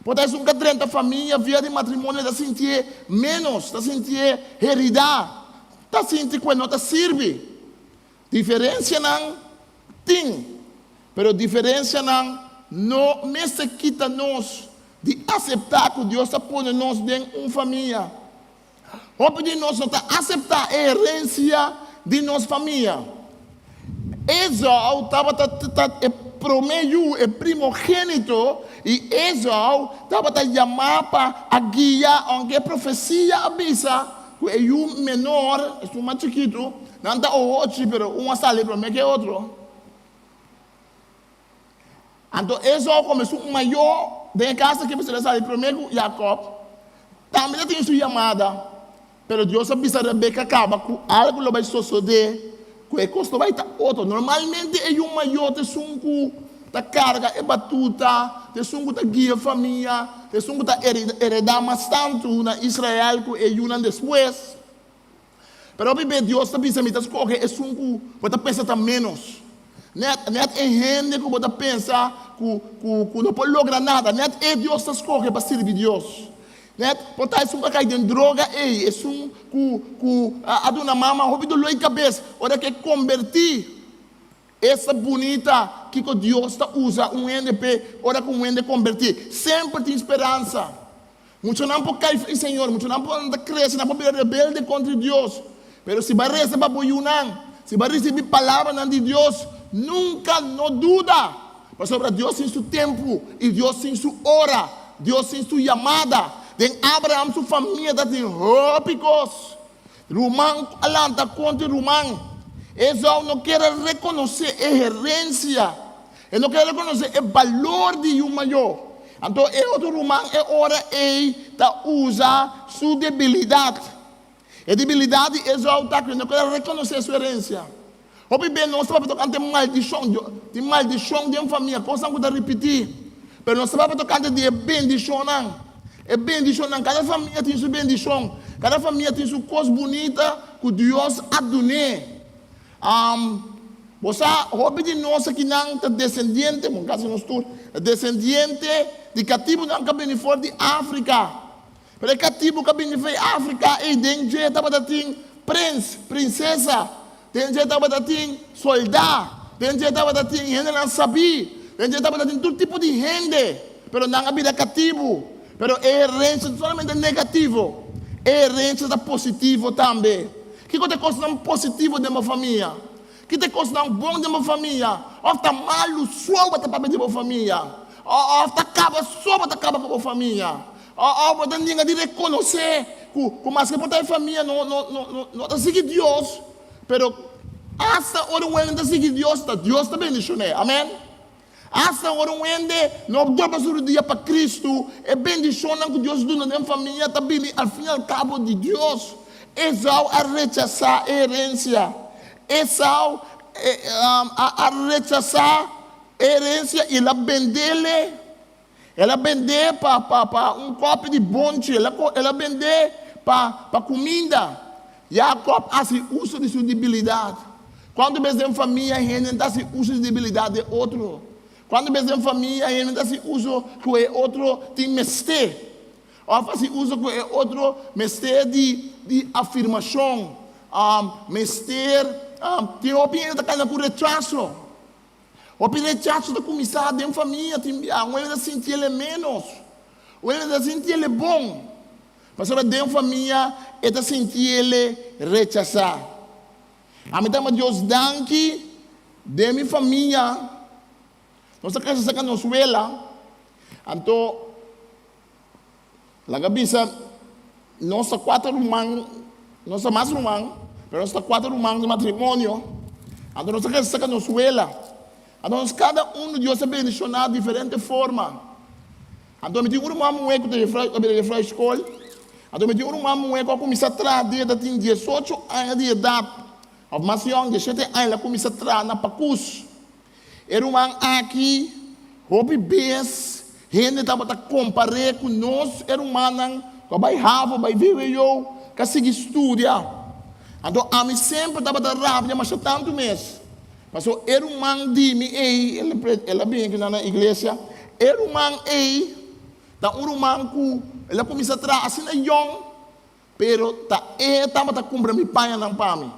[SPEAKER 4] Por ta esun ku a drenta famia via di matrimonio ta sintié ménos, ta sintié heridá, ta sinti ku e no ta sirbi. Diferensianan tin, pero diferensianan no mester kita nos di aseptá ku Dios ta pone nos den un famia. Hopi di nos no ta aseptá e herensia di nos famia. Esau tabata e promé yu, e primogénito, i Esau tabata yamá pa a guia, ounke e profesia a bisa ku e yu menor, esun mas chikitu, nan ta ohochi, pero un a sali promé ku e otro. Anto Esau komo esun mayó den e kas aki mester a sali promé ku Jakòb, tambe ta tin su yamada. Pero Dios a bisa Rebeka kaba ku algu lo bai sosodé ku e kos lo bai ta otro. Normalmente e yu mayó ta esun ku ta karga e batuta, ta esun ku ta guia e famia, ta esun ku ta heredá mas tantu na Israel ku e yunan despues. Pero hopi bes Dios ta bisa, Mi ta skohe esun ku bo ta pensa ta ménos. Nèt, nèt e hende ku bo ta pensa ku, ku, ku no por logra nada, nèt e Dios ta skohe pa sirbi Dios. Nèt, por ta esun ku a kai den droga ei, esun ku, ku a duna mama hopi doló di kabes, ora ku e kombertí. Esta bunita kiko Dios ta usa un hende p'e ora ku un hende kombertí. Semper tin speransa. Muchanan por kai for di Señor, muchanan por ta krese, nan por bira rebelde kontra di Dios. Pero si bo a resa pa bo yunan, si bo a risibí palabranan di Dios, nunka no duda, pasobra Dios tin su tempu i Dios tin su ora, Dios tin su yamada. Den Abraham su famia ta tin hopi kos. Ruman a lanta kontra ruman. Esau no kier a rekonosé e herensia. E no kier a rekonosé e balor di yu mayó. Anto e otro ruman e ora ei ta usa su debilidat. E debilidat di Esau ta ku e no kier a rekonosé su herensia. Hopi bes nos ta papia tokante maldishon. Tin maldishon den famia, kosnan ku ta ripití. Pero nos ta papia tokante di e bendishonnan. E bendishonnan, kada famia tin su bendishon. Kada famia tin su kos bunita ku Dios a dun'é. Bo sa, hopi di nos akinan ta desendiente, bon kasi nos tur, ta desendiente di katibunan ku a bini for di Afrika. Pero e katibu ku a bini for di Afrika ei den dje tabata tin prens, prinsesa, den dje tabata tin soldá, den dje tabata tin hendenan sabí, den dje tabata tin tur tipo di hende, pero nan a bira katibu. Pero e herensia no solamente negativo, e herensia ta positivo tambe. Kiko ta e kosnan positivo den bo famia? Ki ta e kosnan bon den bo famia? Òf ta malu so bo ta papia di bo famia? Òf ta kaba so bo ta kaba ku bo famia? Òf bo ta ninga di rekonosé ku ku maske por ta e famia no no no no ta sigui Dios, pero asta ora un hende ta sigui Dios, ta Dios ta bendishon'é. Amèn. Asta ora un hende no dobla su rudia pa Kristu, e bendishonnan ku Dios duna den famia ta bini al fin i al kabo di Dios. Esau a rechasá e herensia. Esau a rechasá e herensia i el a bend'é. El a bend'é pa pa un kòpi di bonchi, el a el a bend'é pa pa kuminda. Jakòb a hasi uso di su debilidat. Kuantu bes den famia hende ta hasi uso di debilidat di e otro? Kuantu bes den famia hende ta hasi uso ku e otro tin mester? Òf hasi uso ku e otro mester di di afirmashon, mester tin hopi hende ta kana ku rechaso. Hopi rechaso ta kuminsá den famia, tin bia un hende ta sinti el e ménos, un hende ta sinti el e bon, pasobra den famia e ta sinti el e rechasá. Ami ta ama Dios danki den mi famia, nos ta krese serka nos wela, anto Laga bisa, nos ta kuater ruman, nos ta mas ruman, pero nos ta kuater ruman di matrimonio, anto nos ta krese serka nos wela. Anto nos kada unu Dios a bendishoná diferente forma. Anto mi tin un ruman muhé ku ta jefrou, a bira jefrou skol, anto mi tin un ruman muhé ku a kuminsá traha dia ta tin diesocho aña di edat, òf mas yòn, dieshete aña el a kuminsá traha na pakus. E ruman aki. Hopi bes hende tabata kompar'é ku nos e rumannan ku a bai havo, bai vwo, ku a sigui studia. Anto ami semper tabata rabia masha tantu mes. Pasobra e ruman di mi ei, el a bini ku nan na iglesia, e ruman ei ta un ruman ku el a kuminsá traha asina yòn, pero ta e tabata kumpra mi pañanan pa mi.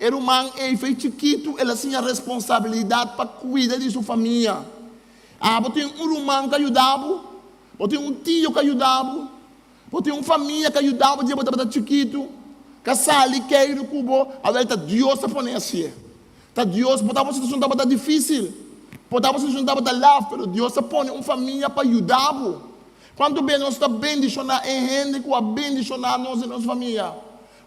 [SPEAKER 4] E ruman ei fei chikitu el a siña responsabilidat pa kuida di su famia. Abo tin un ruman ku a yuda bo? Bo tin un tio ku a yuda bo? Bo tin un famia ku a yuda bo dia bo tabata chikitu? Ku a sali keiru ku bo? Awel ta Dios ta pone asie. Ta Dios, por ta bo situashon tabata difísil, por ta bo situashon tabata laf, pero Dios a pone un famia pa yuda bo. Kuantu bes nos ta bendishoná e hende ku a bendishoná nos den nos famia?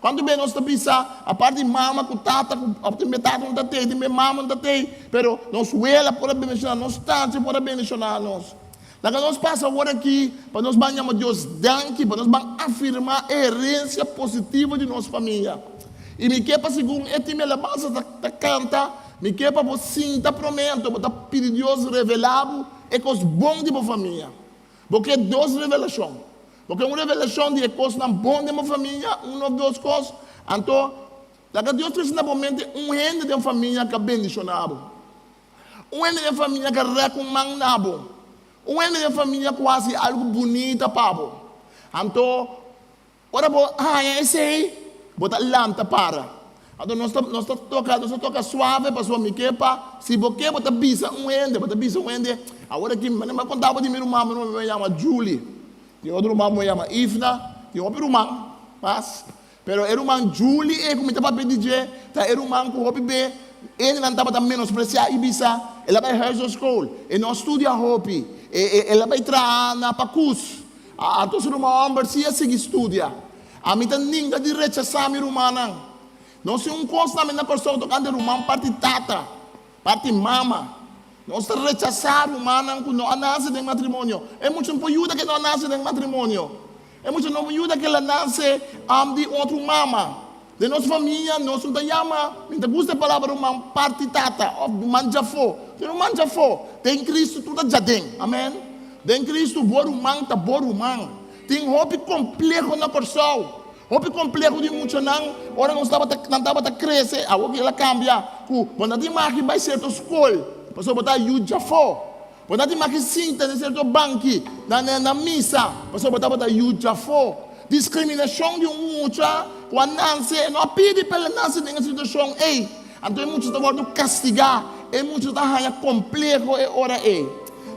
[SPEAKER 4] Kuantu bes nos ta bisa, apart di mama ku tata ku òf tin be tata no ta tei, tin be mama no ta tei, pero nos wela por a bendishoná nos, tanchi por a bendishoná nos. Laga nos pasa awor aki pa nos ban yama Dios danki, pa nos ban afirmá e herensia positivo di nos famia. I mi ke pa segun e tim di alabansa ta ta kanta, mi ke pa bo sinta promé anto bo ta pidi Dios revelá bo e kos bon di bo famia. Bo ke dos revelashon. Bo ke un revelashon di e kosnan bon den bo famia, un òf dos kos, anto laga Dios trese na bo mente un hende den famia ku a bendishoná bo. Un hende den famia ku a rèk un man na bo. Un hende den famia ku hasi algu bunita pa bo. Anto Ora bo haña esei, bo ta lanta para. Anto nos ta nos ta toka nos ta toka suave pasobra mi ke pa si bo ke bo ta bisa un hende, bo ta bisa un hende, awor aki mi a konta bo di mi ruman, mi ruman yama Julie, tin otro ruman ku yama Ifna, tin hopi ruman mas, pero e ruman Julie ei ku mi ta papia di dje ta e ruman ku hopi be hendenan tabata menospresiá i bisa el a bai huishoudskool, e no a studia hopi, e el a bai traha na pakus. Anto su ruman hòmber sí a sigui studia. Ami ta ninga di rechasá mi rumannan. Nos tin un kos tambe na Kòrsou tokante ruman parti tata, parti mama. Nos ta rechasá rumannan ku no a nase den matrimonio. E mucha no por yuda ku e no a nase den matrimonio. E mucha no por yuda ku el a nase di otro mama. Den nos famia nos no ta yama, mi ta gusta e palabra ruman parti tata of ruman djafó. Tin ruman djafó. Den Cristo tur ta djaden. Amen. Den Cristo bo ruman ta bo ruman. Tin hopi compleho na Kòrsou. Hopi compleho di muchanan ora nos tabata nan tabata crece, awor ki el a cambia ku bo no ta tin maki bai sierto skol pasobra bo ta yu djafó. Bo ta tin maki sinta den sierto banki na na misa pasobra bo tabata yu djafó. Diskriminashon di un mucha ku a nanse, e no a pidi pa el a nanse den e situashon ei. Anto e mucha ta wòrdu kastigá, e mucha ta haña kompleho e ora ei.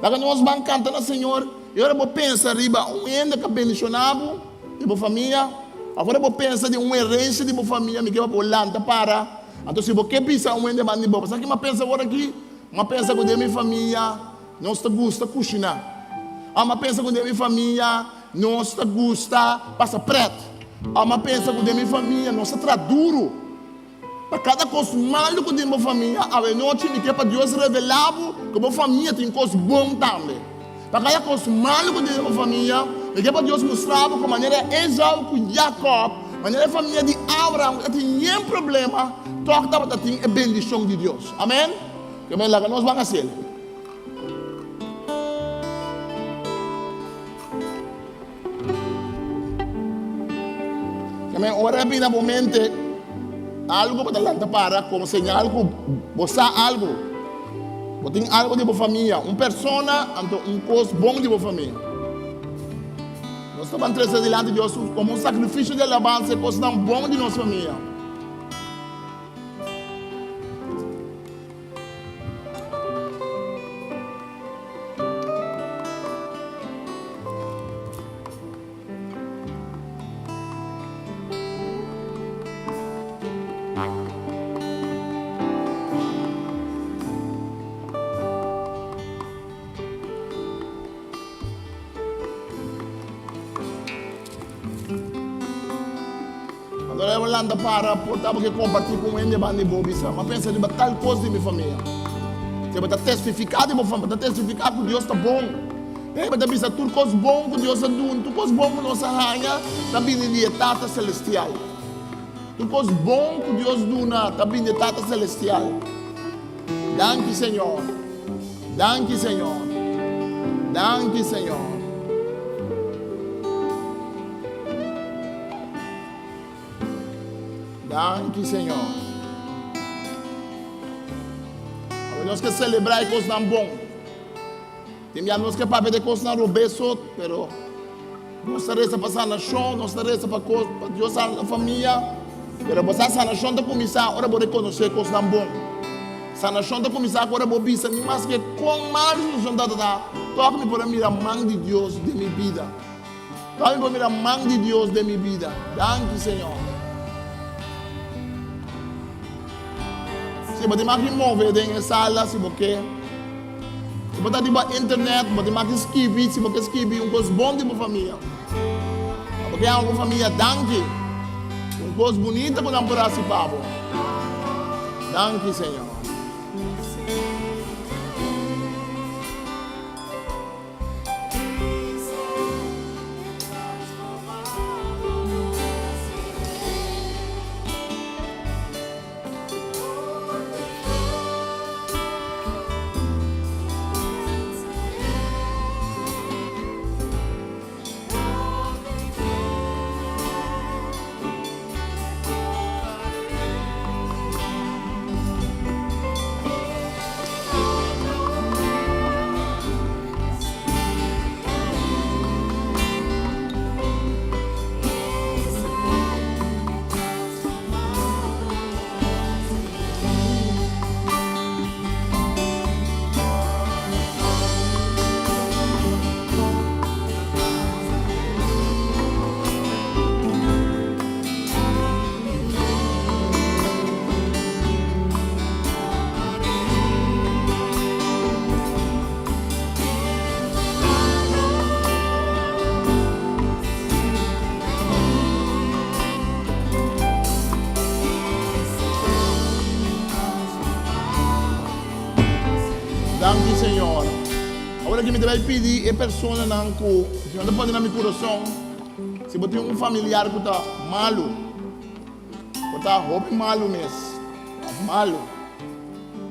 [SPEAKER 4] Laga nos ban kanta na Señor i ora bo pensa riba un hende ku a bendishoná bo di bo famia, òf ora bo pensa di un herensia di bo famia, mi ke pa bo lanta para. Anto si bo ke bisa un hende banda di bo, sa ki mi a pensa awor aki? Mi a pensa ku den mi famia nos ta gusta kushiná. Òf mi a pensa ku den mi famia Nos ta gusta pasa pret. Òf mi a pensa ku den mi famia nos ta traha duru. Pa kada kos malu ku den bo famia, awenochi mi ke pa Dios revelá bo ku bo famia tin kos bon tambe. Pa kada kos malu ku den bo famia, mi ke pa Dios mustra bo ku manera Esau ku Jakòb, manera e famia di Abraham ku ta tin yen problema, tòg tabata tin e bendishon di Dios. Amen? Ke men laga nos ban hasiel. También ora bina bo mente algo bo ta lanta para como señal ku bo sa algo. Bo tin algo di bo famia, un persona anto un kos bon di bo famia. Nos ta ban trese dilanti Dios como un sacrificio di alabansa e kosnan bon di nos famia. Cuando el lanta para, por ta porque compartir con hende banda di bo bisa, ma pensa riba tal cos di mi famia. Se bo ta testifica di bo famia, bo ta testifica cu Dios ta bon. Te bo ta bisa tur cos bon cu Dios a dun, tur cos bon cu nos a haña ta bini di e Tata Celestial. Tur cos bon cu Dios duna ta bini di e Tata Celestial. Danki Señor. Danki Señor. Danki Señor. Danki Señor. Awe nos ke selebrá e kosnan bon. Tin bia nos ke papia di e kosnan robes sot, pero nos ta resa pa sanashon, nos ta resa pa kos, pa Dios sana nos famia, pero bo sa sanashon ta kuminsá ora bo rekonosé kosnan bon. Sanashon ta kuminsá ora bo bisa ni maske kon mal e situashon ta ta, tòg mi por a mira man di Dios den mi bida. Tòg mi por mira man di Dios den mi bida. Danki Señor. Si bo tin mag di move den e sala si bo ke. Si bo ta riba internet bo tin mag di skibi si bo ke skibi un kos bon di bo famia. Bo ke yama bo famia danki. Un kos bunita ku nan por hasi pa bo. Danki Señor. Danki Señor. Awor aki mi ta bai pidi e personanan ku Señor ta pone na mi kurason, si bo tin un familiar ku ta malu, ku ta hopi malu mes, òf malu,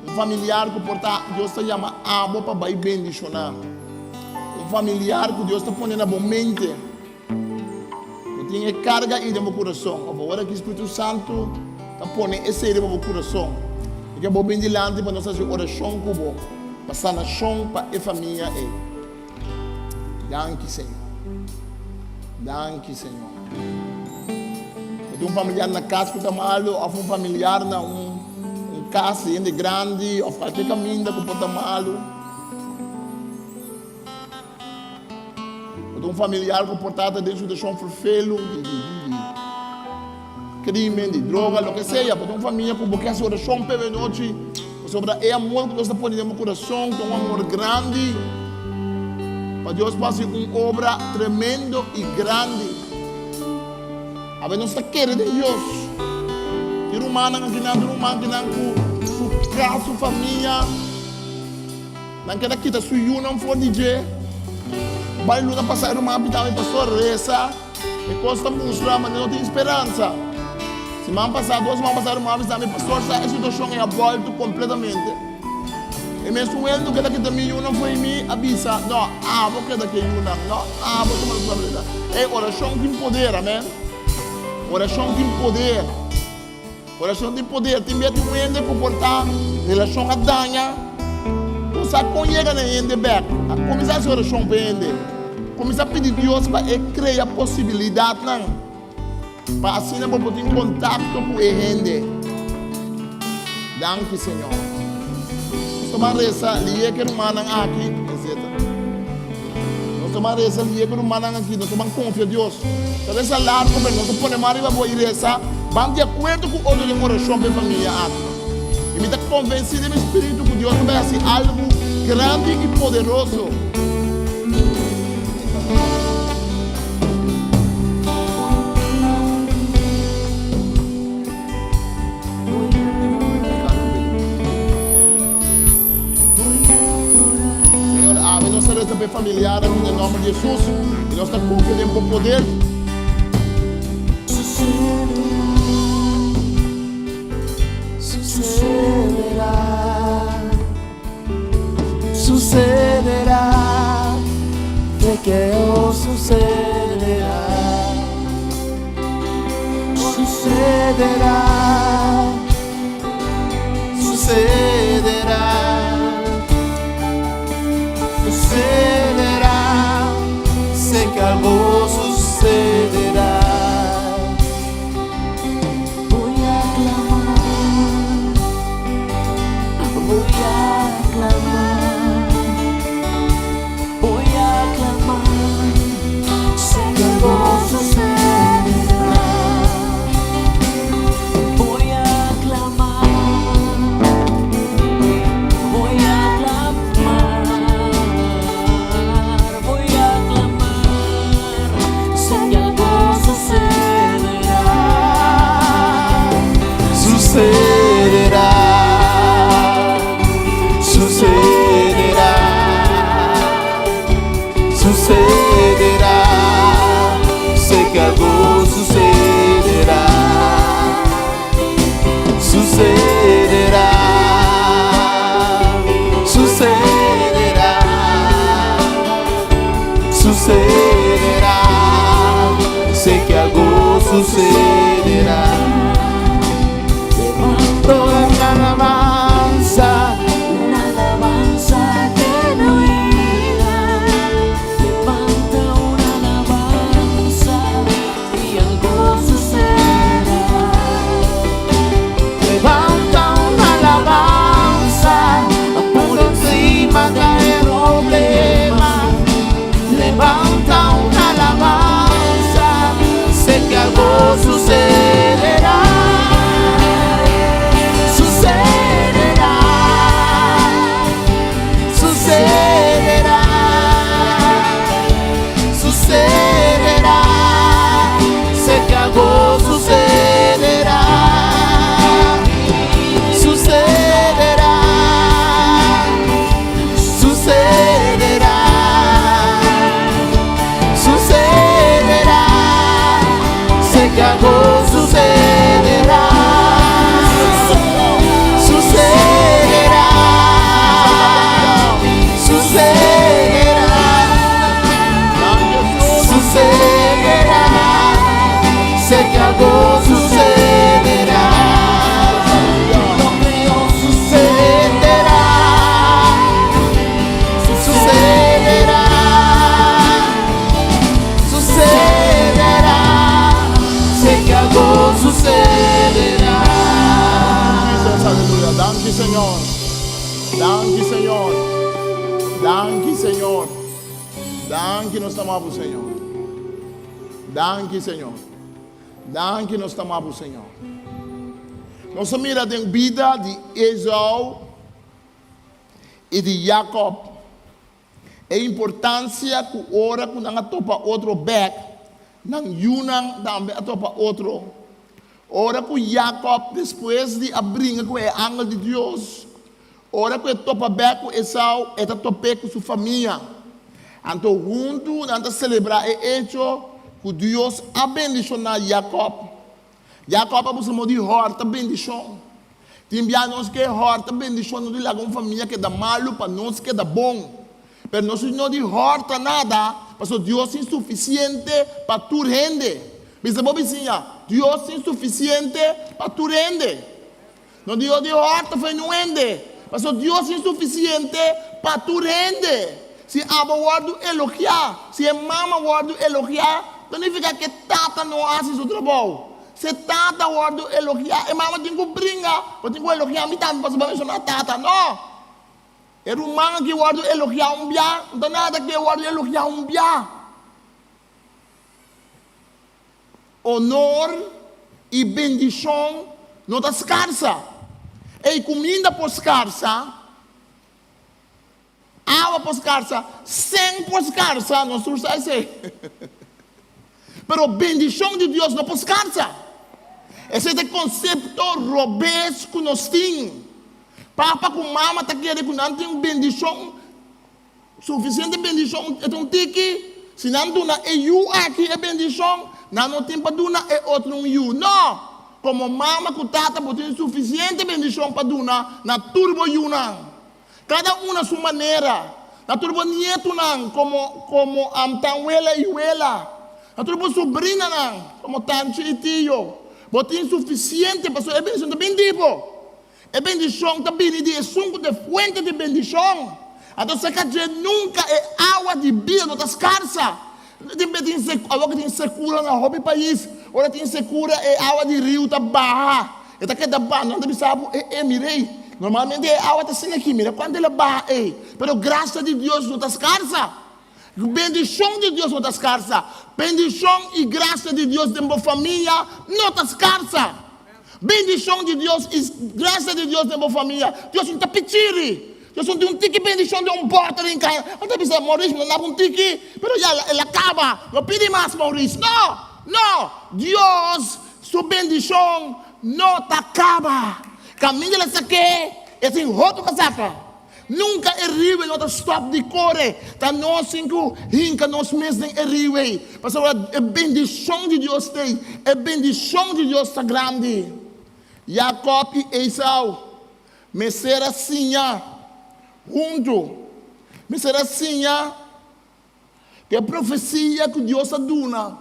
[SPEAKER 4] un familiar ku por ta Dios ta yama abo pa bai bendishoná, un familiar ku Dios ta pone na bo mente, Bo tin e karga ei den bo kurason. Of ora ki Spiritu Santu ta pone esei riba bo kurason, e ke bo bin dilanti pa nos hasi orashon ku bo pa sanashon pa e famia ei. Danki, Señor. Danki, Señor. Bo tin un familiar na kas ku ta malu of un familiar na un un kas di hende grandi of kualke kaminda ku por ta malu. Bo ta un familiar ku por ta ta den situashon ferfelu di di di krimen, di droga, loke sea. Bo ta un famia ku bo ke hasi orashon p'e nochi, pasobra e amor ku Dios ta pone den bo kurason ta un amor grandi pa Dios por hasi un obra tremendo i grandi. Awe nos ta kere den Dios. Tin rumannan akinan, tin ruman akinan ku su kas, su famia. Nan keda kita su yunan for di dje. Bai luna pasá e ruman a pita mi, Pastor, resa. E kos ta mustra ma no tin speransa. Siman pasá, dos siman pasá e ruman a bisa mi, Pastor, sa e situashon ei a bòltu kompletamente. E mesun hende ku keda kita mi yunan for di mi a bisa, No, abo keda ku e yunan. No, abo tuma responsabilidat. Ei, orashon tin poder, amèn. Orashon tin poder. Orashon tin poder. Tin bia tin un hende ku por ta relashon a daña. Bo sa kon yega na e hende bèk. A kuminsá hasi orashon pa e hende. Kuminsá pidi Dios pa e krea posibilidatnan pa asina bo por tin kontakto ku e hende. Danki Señor. Nos ta ban resa lié ku e rumannan aki, etc. Nos ta ban resa lié ku e rumannan aki. Nos ta ban konfia Dios. Ta resa largu, pero nos ta pone man riba bo i resa. Ban di akuerdo ku otro den orashon pa e famia aki. I mi ta konvensí den mi spiritu ku Dios ta bai hasi algu grandi i poderoso. Señor, awe nos ta resa pa e familiarnan den e nomber di Jesus i nos ta konfia den bo poder.
[SPEAKER 2] Sucederá, sucederá. que algo sucederá. Sucederá.
[SPEAKER 4] Sucederá. Sucederá. Sé que algo sucederá.
[SPEAKER 2] Voy a clamar, voy a clamar, voy a clamar, sé que algo sucederá. Voy a clamar, voy a clamar, voy a clamar, sé que algo sucederá.
[SPEAKER 4] Sucederá. Sucederá. Sucederá. Sé que algo sucederá. Sucederá. Sucederá. Sucederá. Sé que algo sucederá. Levanto una alabanza.
[SPEAKER 2] Una alabanza genuina, levanta una alabanza y algo sucederá.
[SPEAKER 4] Levanta una alabanza por encima del problema. Levanta una alabanza, sé que algo sucederá. Sucederá. Sucederá. Sucederá. Sé que algo sucederá. Sucederá. Sucederá. Sucederá. Sé que algo sucederá. Sucederá. Sucederá. Sucederá. Sé que algo sucederá.
[SPEAKER 2] Lo creo.
[SPEAKER 4] Sucederá. Sucederá. Sucederá. Sé que algo sucederá. Aleluya. Danki, Señor. Danki, Señor. Danki, Señor. Danki, nos ta ama, Señor. Danki, Señor. Danki, nos ta ama, Señor. Nos a mira den bida di Esau i di Jacob. E importansia ku ora ku nan a topa otro bèk, nan yunan tambe a topa otro. Ora ku Jacob, despues di a bringa ku e angel di Dios, ora ku e topa bèk ku Esau, e ta top'é ku su famia. Anto huntu nan ta selebrá e echo ku Dios a bendishoná Jacob. Jacob a buska modo di hòrta bendishon. Tin bia nos ke hòrta bendishon no di laga un famia keda malu pa nos keda bon. Pero nos no di hòrta nada, pasobra Dios tin sufisiente pa tur hende. Bisa bo bisiña, Dios tin sufisiente pa tur hende. No di di hòrta for niun hende, pasobra Dios tin sufisiente pa tur hende. Si abo wòrdu elogiá, si e mama wòrdu elogiá, no nifiká ku e tata no a hasi su trabou. Si e tata wòrdu elogiá, e mama tin ku bringa, bo tin ku elogiá mi tambe pasobra bo a menshoná tata. No! E ruman aki wòrdu elogiá un bia, no ta nada ku e wòrdu elogiá un bia. Honor i bendishon no ta skarsa. Ei, kuminda por skarsa, awa por skarsa, sen por skarsa, nos tur sa esei. Pero bendishon di Dios no por skarsa. Esei ta e konsepto robes ku nos tin. Papa ku mama ta kere ku nan tin bendishon. Sufisiente bendishon e ta un tiki. Si nan duna e yu aki e bendishon, nan no tin pa duna e otro un yu. No! Komo mama ku tata bo tin sufisiente bendishon pa duna na tur bo yunan. Kada un na su manera. Na tur bo nietunan komo komo tawela i wela. Na tur bo subrinanan komo tanchi i tio. Bo tin sufisiente pasobra e bendishon ta bin di bo. E bendishon ta bini di esun ku ta e fuente di bendishon. Anto serka dje nunka e awa di bida no ta skarsa. Tin bes tin sek awor ku tin sekura na hopi pais, ora tin sekura e awa di riu ta baha, e ta keda baha. Nan ta bisa bo, e e mir'ei, normalmente e awa ta asina aki, mira kuantu el a baha ei. Pero grasia di Dios no ta skarsa. Bendishon di Dios no ta skarsa. Bendishon i grasia di Dios den bo famia no ta skarsa. Bendishon di Dios i grasia di Dios den bo famia. Dios no ta pichiri. Dios no tin un tiki bendishon den un bòter den kaya. Nan ta bisa, Maurice, mi ta naba un tiki, pero ya el a kaba. No pidi mas, Maurice. No! No! Dios su bendishon no ta kaba. Kaminda el a sak'é, e tin hopi pa saka. Nunka e riuwei no ta stòp di kore. Ta nos tin ku hinka nos mes den e riuwei, pasobra e bendishon di Dios t'ei. E bendishon di Dios ta grandi. Jakòb i Esau mester a siña huntu. Mester a siña Ku e profesia ku Dios a duna.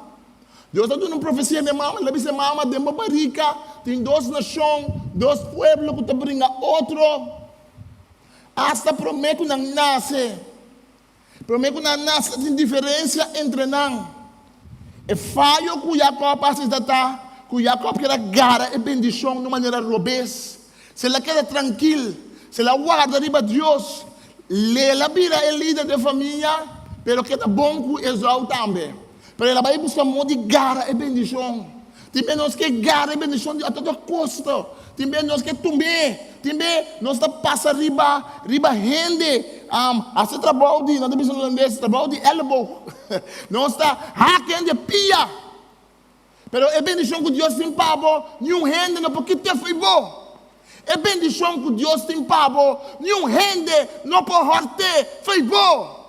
[SPEAKER 4] Dios a duna un profesia na e mama, el a bisa e mama, Den bo barika tin dos nashon, dos pueblo ku ta bringa otro, asta promé ku nan nase. Promé ku nan nase ta tin diferensia entre nan. E fayo ku Jakòb a hasi ta ta ku Jakòb keda gara e bendishon di un manera robes. Si el a keda trankil, si el a warda riba Dios, el a bira e lider di e famia, pero keda bon ku Esau tambe. Pero el a bai buska modo di gara e bendishon. Tin bes nos ke gara e bendishon di a todo kosto. Tin bes nos ke tumb'é. Tin bes nos ta pasa riba riba hende, hasi trabou di, nan ta bisa na hulandes, trabou di elleboog. Nos ta hak hende pia. Pero e bendishon ku Dios tin pa bo, niun hende no por kit'é fo'i bo. E bendishon ku Dios tin pa bo, niun hende no por hòrt'é fo'i bo.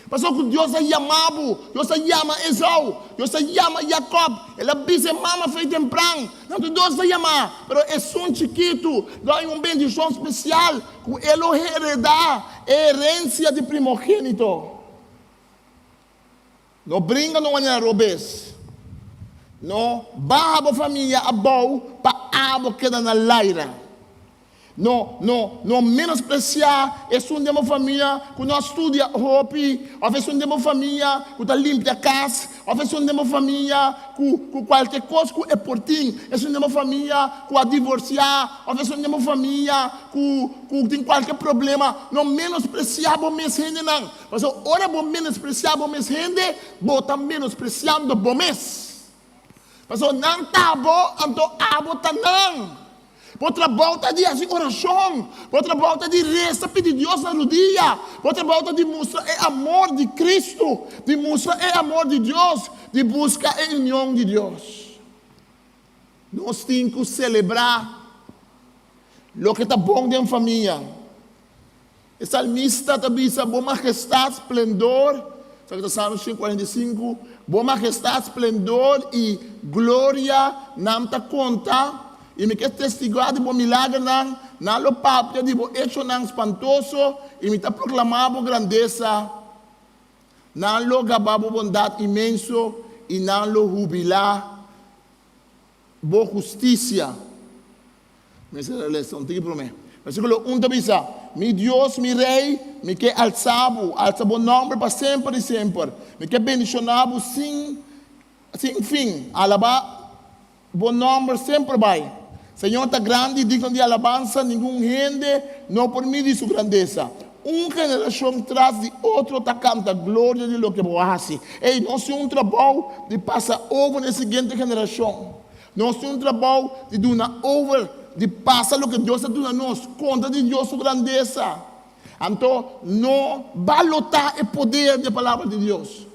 [SPEAKER 4] Pasobra ku Dios a yama bo, Dios a yama Esau, Dios a yama Jakòb, el a bisa e mama fo'i tempran, nan tur dos a yama, pero esun chikitu lo haña un bendishon spesial ku e lo heredá e herensia di primogénito. No bringa no manera robes. No baha bo famia abou pa abo keda na laira. No, no, no menospresiá esun den bo famia ku no a studia hopi, òf esun den bo famia ku ta limpia kas, òf esun den bo famia ku, ku kualke kos ku e por tin, esun den bo famia ku a divorsiá, òf esun den bo famia ku, ku tin kualke problema. No menospresiá bo mes hendenan. Pasobra ora bo menospresiá bo mes hende, bo ta menospresiando bo mes. Pasobra nan ta bo, anto abo ta nan. Bo trabou ta di hasi orashon, bo trabou ta di resa pidi Dios na rudia, bo trabou ta di mustra e amor di Kristu, di mustra e amor di Dios, di buska e union di Dios. Nos tin ku selebrá loke ta bon den famia. E salmista ta bisa, Bo Mahestat, splendor, esaki ta Salmo 145, Bo Mahestat, splendor i gloria nan ta konta, i mi ke testiguá di bo milagernan, nan lo papia di bo echonan spantoso, i mi ta proklamá bo grandesa. Nan lo gaba bo bondat inmenso, i nan lo hubilá bo hustisia. Mester a lesa un tiki promé. Versíkulo un ta bisa, Mi Dios, mi Rei, mi ke alsa bo, alsa bo nòmber pa semper i semper. Mi ke bendishoná bo sin sin fin, alabá bo nòmber semper bai. Señor ta grandi i digno di alabansa, ningun hende no por midi su grandesa. Un generashon tras di otro ta kanta gloria di loke bo a hasi. Ei, nos tin un trabou di pasa over na e siguiente generashon. Nos tin un trabou di duna over, di pasa loke Dios a duna nos, konta di Dios su grandesa. Anto, no balotá e poder di e Palabra di Dios.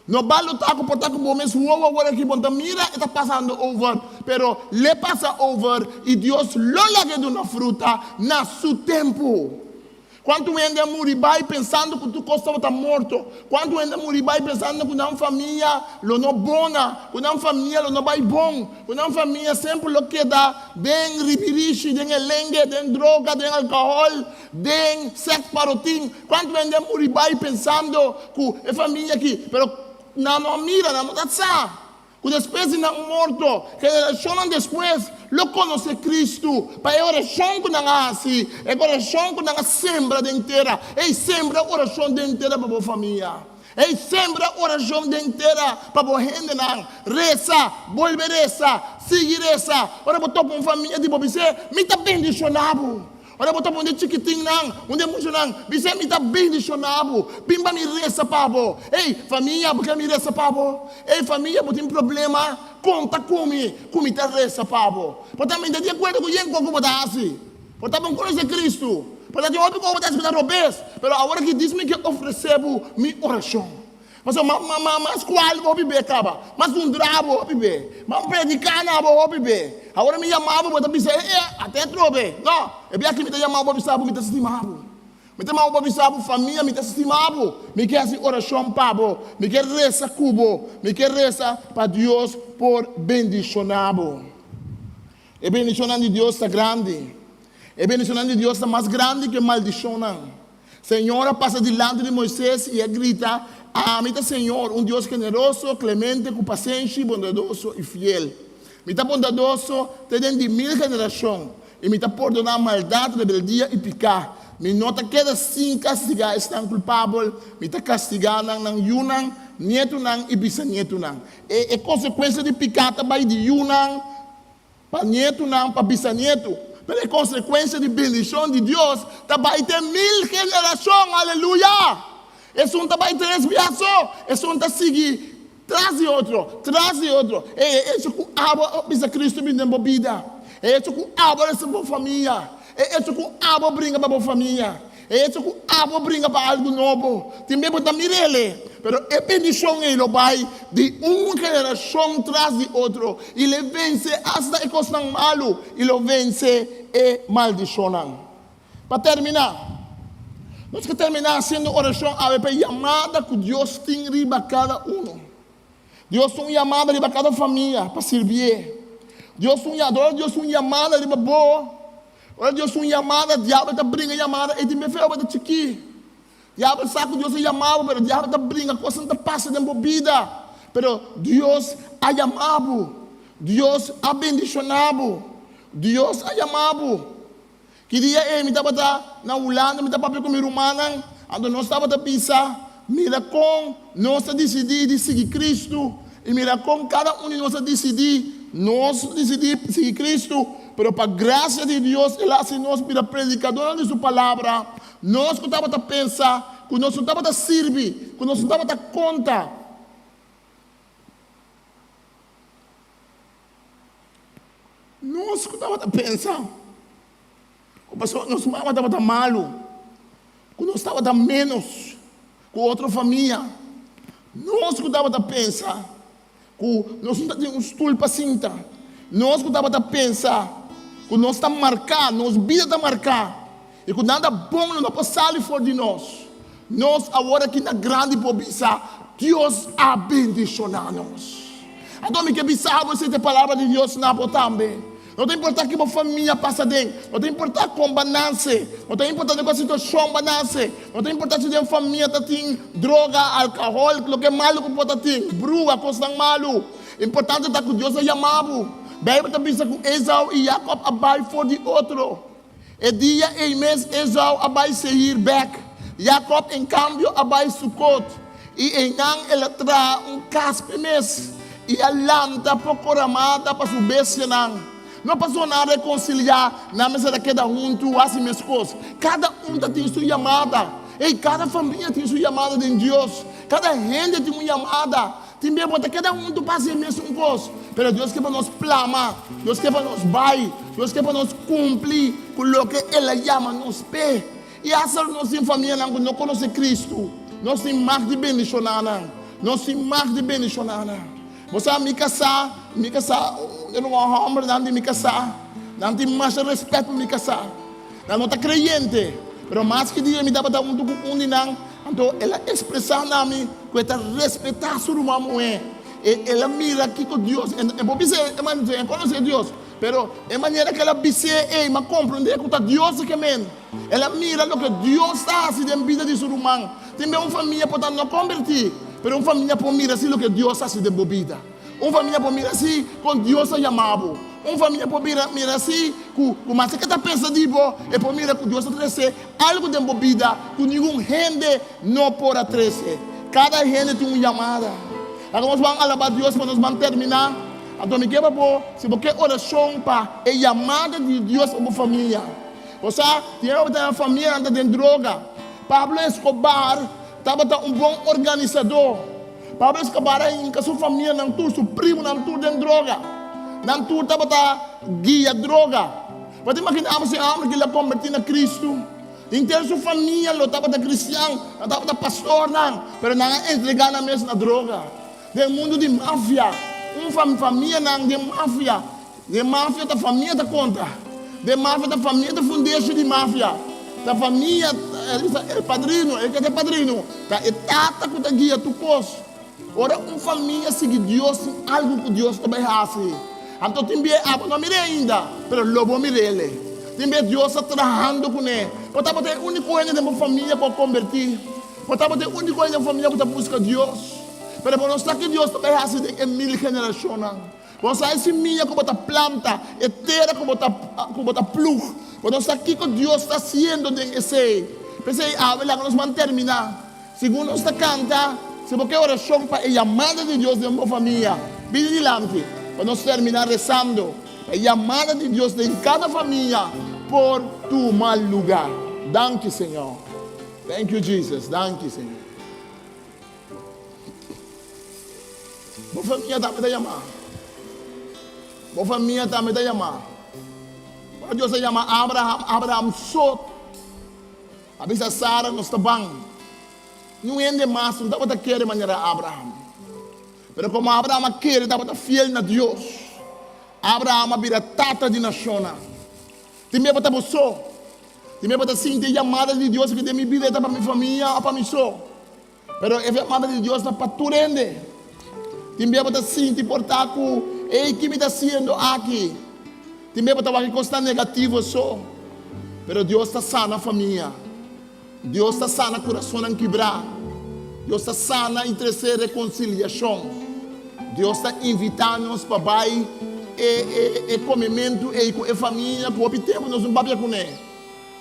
[SPEAKER 4] No balotá ku por ta ku bo mes wowo awor aki bo no ta mira e ta pasando over, pero l'e pasa over i Dios lo laga e duna fruta na su tempu. Kuantu hende a muri bai pensando ku tur kos tabata morto? Kuantu hende a muri bai pensando ku nan famia lo no bona, ku nan famia lo no bai bon, ku nan famia semper lo keda den ribirishi, den elenge, den droga, den alkohòl, den sèks parotin? Kuantu hende a muri bai pensando ku e famia aki, pero nan no a mira, nan no ta sa Ku despues di nan morto, generashonnan despues lo konosé Kristu pa e orashon ku nan a hasi, e orashon ku nan a sembra den tera. Ei, sembra orashon den tera pa bo famia. Ei, sembra orashon den tera pa bo hendenan. Resa, bolbe resa, sigui resa. Ora bo topa un famia di bo bis'é, Mi ta bendishoná bo. Ora bo ta pone chikitinnan, un di e muchanan, bis'é, Mi ta bendishoná bo. Bin pa mi resa pa bo. Ey, famia, bo ke mi resa pa bo? Ey, famia, bo tin problema? Konta ku mi, ku mi ta resa pa bo. Bo ta mi ta di akuerdo ku yen kos ku bo ta hasi. Bo ta bon konosé Kristu. Bo ta tin hopi kos ku bo ta hasi ku ta robes. Pero awor aki dis mi ke ofresé bo mi orashon. Pasobra ma, ma, ma skual bo hopi be kaba, ma zundra bo hopi be, ma prediká na bo hopi be. Awor mi yama bo, bo ta bisa, E, e, ate atrobe. No, e bia aki mi ta yama bo pa bisa bo mi ta stima bo. Mi ta yama bo pa bisa bo famia mi ta stima bo. Mi ke hasi orashon pa bo, mi ke resa ku bo, mi ke resa pa Dios por bendishoná bo. E bendishonnan di Dios ta grandi. E bendishonnan di Dios ta mas grandi ku e maldishonnan. Señor a pasa dilanti di Moises i a grita, Ami ta Señor, un Dios generoso, klemente, ku pasenshi, bondadoso i fiel. Mi ta bondadoso te den di mil generashon, i mi ta pordoná maldat, rebeldia i piká. Mi no ta keda sin kastigá esnan kulpabel, mi ta kastigá nan, nan yunan, nietunan i bisanietunan. E konsekuensia di piká ta bai di yunan pa nietunan pa bisanietu, pero e konsekuensia di bendishon di Dios ta bai te mil generashon. Aleluya! Esun ta bai tres bia so, esun ta sigui tras di otro, tras di otro. E echo ku abo a bisa Kristu bin den bo bida, e echo ku abo a resa bo famia, e echo ku abo bringa pa bo famia, E hecho ku abo bringa pa algu nobo, tin be bo ta mir'el, pero e bendishon ei lo bai di un generashon tras di otro, i lo e vense asta e kosnan malu, i lo vense e maldishonnan. Pa terminá, nos ke terminá hasiendo orashon awe pa e yamada ku Dios tin riba kada uno. Dios tin un yamada riba kada famia pa sirbié. Dios tin un yamada, Dios tin un yamada riba bo. Ora Dios un yamada, diabel ta bringa yamada, ei tin be feo bo ta chikí. Diabel sa ku Dios a yama bo, pero diabel ta bringa, kosnan ta pasa den bo bida. Pero Dios a yama bo. Dios a bendishoná bo. Dios a yama bo. Ki dia ei mi tabata na Hulanda, mi ta papia ku mi rumannan, anto nos tabata bisa, mira kon nos a disidí di sigui Kristu, i mira kon kada un di nos a disidí, nos disidí sigui Kristu. Pero pa grasia di Dios el a hasi nos bira predikadónan di su palabra. Nos ku tabata pensa ku nos no tabata sirbi, ku nos no tabata konta. Nos ku tabata pensa ku pasobra nos mama tabata malu, ku nos tabata ménos ku otro famia. Nos ku tabata pensa Ku nos no ta tin un stul pa sinta. Nos ku tabata pensa ku nos ta marká, nos bida ta marká i ku nada bon lo no por sali for di nos. Nos awor aki na grandi por bisa, Dios a bendishoná nos. Anto mi ke bisa bo esei ta e palabra di Dios na bo tambe. No ta importá ki bo famia pasa den, no ta importá kon bo a nase, no ta importá den kua situashon bo a nase, no ta importá si den famia ta tin droga, alkohòl, loke malu ku por ta tin, brua, kosnan malu. Importante ta ku Dios a yama bo. Beibel ta bisa ku Esau i Yakòb a bai for di otro. E dia ei mes Esau a bai Seir bèk, Yakòb en kambio a bai Sukot, i einan el a traha un kas p'e mes i a lanta poko ramada pa su bestianan. No pasó nan a rekonsiliá, nan mester a keda huntu hasi meskos. Kada un ta tin su yamada. Ei, kada famia tin su yamada den Dios. Kada hende tin un yamada. Tin bia bo ta keda huntu pa hasi e mesun kos, pero Dios ke pa nos plama, Dios ke pa nos bai, Dios ke pa nos kumpli ku loke El a yama nos p'e. I asta nos tin famianan ku no konosé Kristu, nos tin mag di bendishoná nan. Nos tin mag di bendishoná nan. Bo sa, mi kasá, mi kasá, e ruman hòmbernan di mi kasá, nan tin masha rèspèt pa mi kasá. Nan no ta kreyente. Pero maske dia mi tabata huntu ku un di nan, anto el a ekspresá na mi ku e ta respetá su ruman muhé. E el a mira kiko Dios, e por bisa e manera, e konosé Dios, pero e manera ku el a bis'é ei, mi a komprondé ku ta Dios a ke men. El a mira loke Dios ta hasi den bida di su ruman. Tin bes un famia por ta no kombertí, pero un famia por mira si loke Dios a hasi den bo bida. Un famia por mira si kon Dios a yama bo. Un famia por mira mira si ku ku maske ke ta pensa di bo, e por mira ku Dios a trese algu den bo bida ku ningun hende no por a trese. Kada hende tin un yamada. Laga nos ban alabá Dios pa nos ban terminá. Anto mi ke pa bo, si bo ke orashon pa e yamada di Dios pa bo famia. Bo sa, tin hende ku ta den famianan ta den droga. Pablo Escobar tabata un bon organisadó. Pablo Escobar a hinka su famianan tur, su primonan tur den droga. Nan tur tabata guia droga. Bo ta imaginá bo si e hòmber kila kombertí na Kristu? Henter su famia lo tabata kristian, nan tabata pastornan, pero nan a entregá nan mes na droga. Den mundu di mafia, un famianan den mafia. Den mafia ta famia ta konta. Den mafia ta famia ta fundeshi di mafia. Ta famia, el bisa el padrino, el ke ta e padrino? Ta e tata ku ta guia tur kos. Ora un famia sigui Dios tin algu ku Dios ta bai hasi. Anto tin bia abo no mir'é ainda, pero lo bo mir'é. Tin bia Dios ta trahando kuné. Bo tabata e úniko hende den bo famia ku a kombertí. Bo tabata e úniko hende den bo famia ku ta buska Dios. Pero bo no sa ke Dios ta bai hasi den e mil generashonnan. Bo sa e simia ku bo ta planta, e tera ku bo ta ku bo ta plug. Bo no sa kiko Dios ta hasiendo den esei. P'esei awe laga nos ban terminá. Segun nos ta kanta, si bo ke orashon pa e yamada di Dios den bo famia, bini dilanti pa nos terminá resando pa e yamada di Dios den kada famia por tuma lugá. Danki Señor. Thank you Jesus. Danki Señor. Bo famia tambe ta yamá. Bo famia tambe ta yamá. Ora Dios a yama Abraham, Abraham sot. A bisa Sara, nos ta ban. Niun hende mas no tabata kere manera Abraham. Pero komo Abraham a kere, tabata fiel na Dios, Abraham a bira tata di nashonnan. Tin bia bo ta bo so. Tin bia bo ta sinti e yamada di Dios aki den mi bida e ta pa mi famia o pa mi so. Pero e yamada di Dios ta pa tur hende. Tin bia bo ta sinti por ta ku, Ey, ki mi ta hasiendo aki? Tin bia bo ta wak e kosnan negativo so. Pero Dios ta sana famia. Dios ta sana kurasonnan kibrá. Dios ta sana i trese rekonsiliashon. Dios ta invitá nos pa bai e e e komementu ei ku e famia ku hopi tempu nos no papia kuné.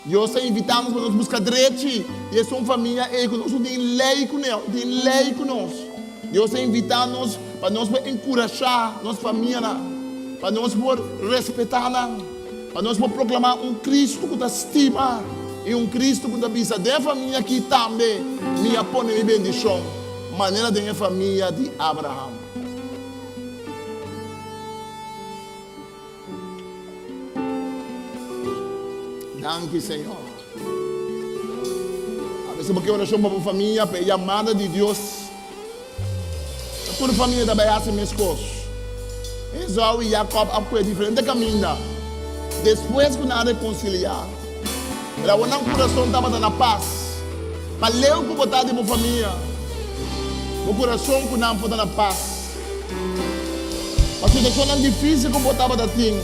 [SPEAKER 4] Dios ta invitá nos pa nos buska drechi di esun famia ei ku nos no tin lei kuné òf no tin lei ku nos. Dios ta invitá nos pa nos por enkurashá nos famianan, pa nos por respetá nan, pa nos por proklamá un Kristu ku ta stima i un Kristu ku ta bisa, Den e famia akí tambe mi a pone mi bendishon, manera den e famia di Abraham. Danki Señor. A veces bo ke oracion pa bo famia, pa e yamada di Dios. Ta tur famia ta bai haci mescos. Esau y Jacob a cue diferente caminda despues cu nan a reconcilia. Pero awor nan curason tabata na pas. Pa leu cu bo ta di bo famia, bo curason cu nan por ta na pas. Pa situashonnan difísil ku bo tabata tin,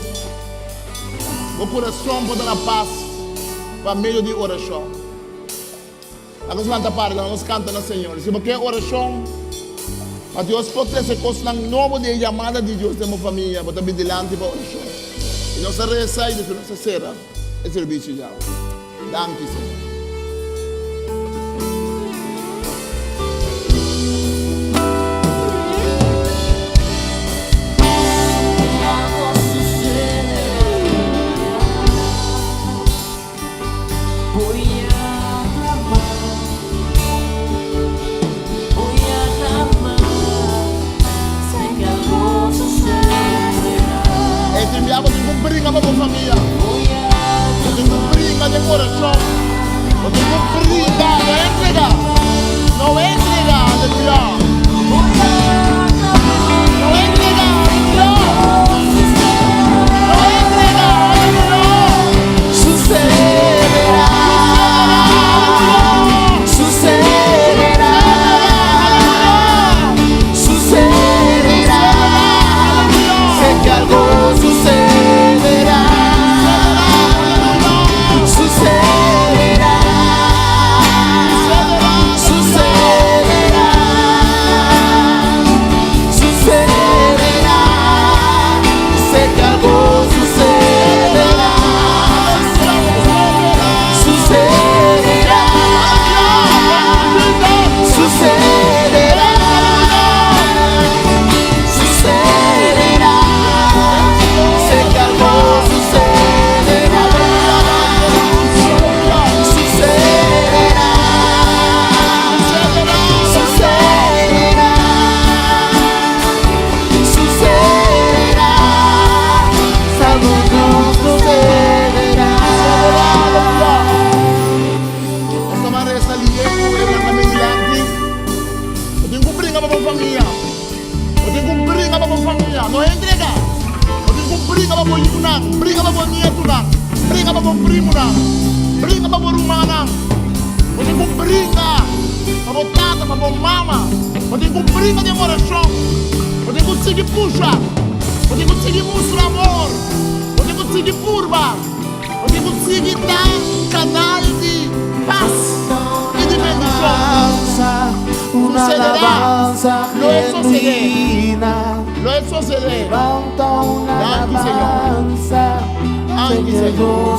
[SPEAKER 4] bo kurason por ta na pas pa medio di orashon. Laga nos lanta para, laga nos kanta na Señor. Si bo ke orashon pa Dios por trese kosnan nobo di e yamada di Dios den bo famia, bo ta bin dilanti pa orashon. I nos a resa i despues nos a sera e servisio djawe. Danki, Señor. E tin bia bo tin cu bringa pa bo famia. Bo tin cu bringa den oracion. Bo tin cu bringa, no entrega. No entrega, aleluya. No entrega, aleluya. No entrega, aleluya. Sucederá. Bringa pa bo nietunan. Bringa pa bo primunan. Bringa pa bo rumannan. Bo tin ku bringa pa bo tata, pa bo mama. Bo tin ku bringa den orashon. Bo tin ku sigui pusha. Bo tin ku sigui mustra amor. Bo tin ku sigui purba. Bo tin ku sigui ta kanal di pas i di bendishon. Sucederá. Lo e sosodé. Lo e sosodé. Danki, Señor. Danki, Señor.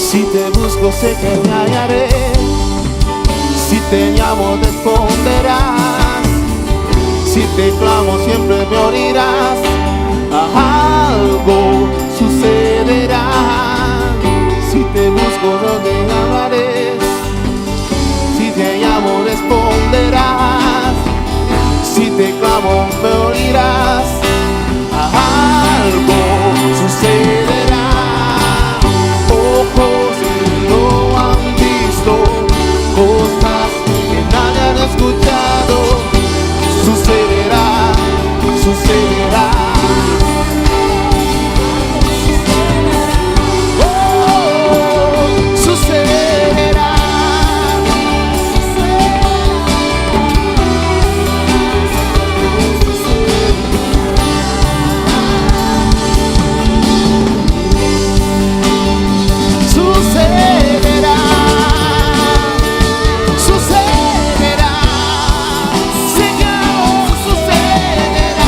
[SPEAKER 6] Si te busco sé que te hallaré. Si te llamo responderás. Si te clamo siempre me oirás. Algo sucederá. Si te busco no te llamaré. Si te llamo responderás. Si te clamo me oirás. Algo sucederá. Ojos no han visto cosas que nadie ha escuchado. Sucederá, sucederá. Oh, sucederá. Sucederá, sucederá, Señor, sucederá.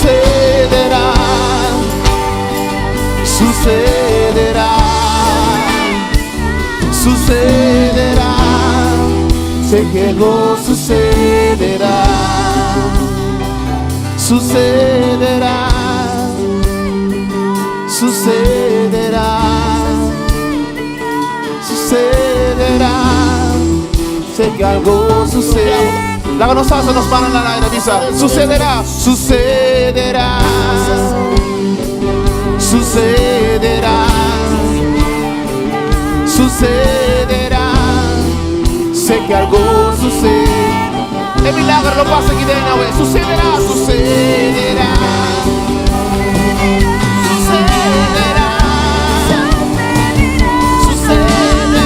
[SPEAKER 6] Sucederá, sucederá, sucederá, sé que algo sucederá. Sucederá, sucederá, sucederá. Sé que algo sucede. Laga nos alsa nos mannan na aire, bisa, Sucederá, sucederá, sucederá, sucederá. Sé que algo sucede. E milager lo pasa aki den awe. Sucederá, sucederá. Sucederá. Sucederá. Sucede,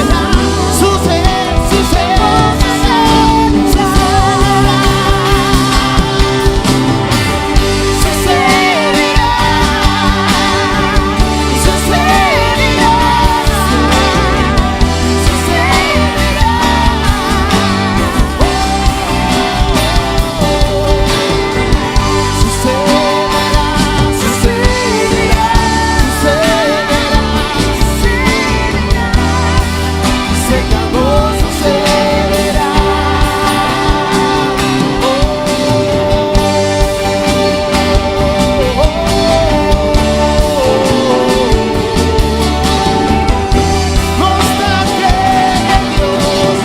[SPEAKER 6] sucede, sucederá. Sucederá. Sucederá. Sucederá. Sucederá, sucederá, sucederá. Sé que algo sucederá. Oh, oh, oh. Nos ta kere Dios.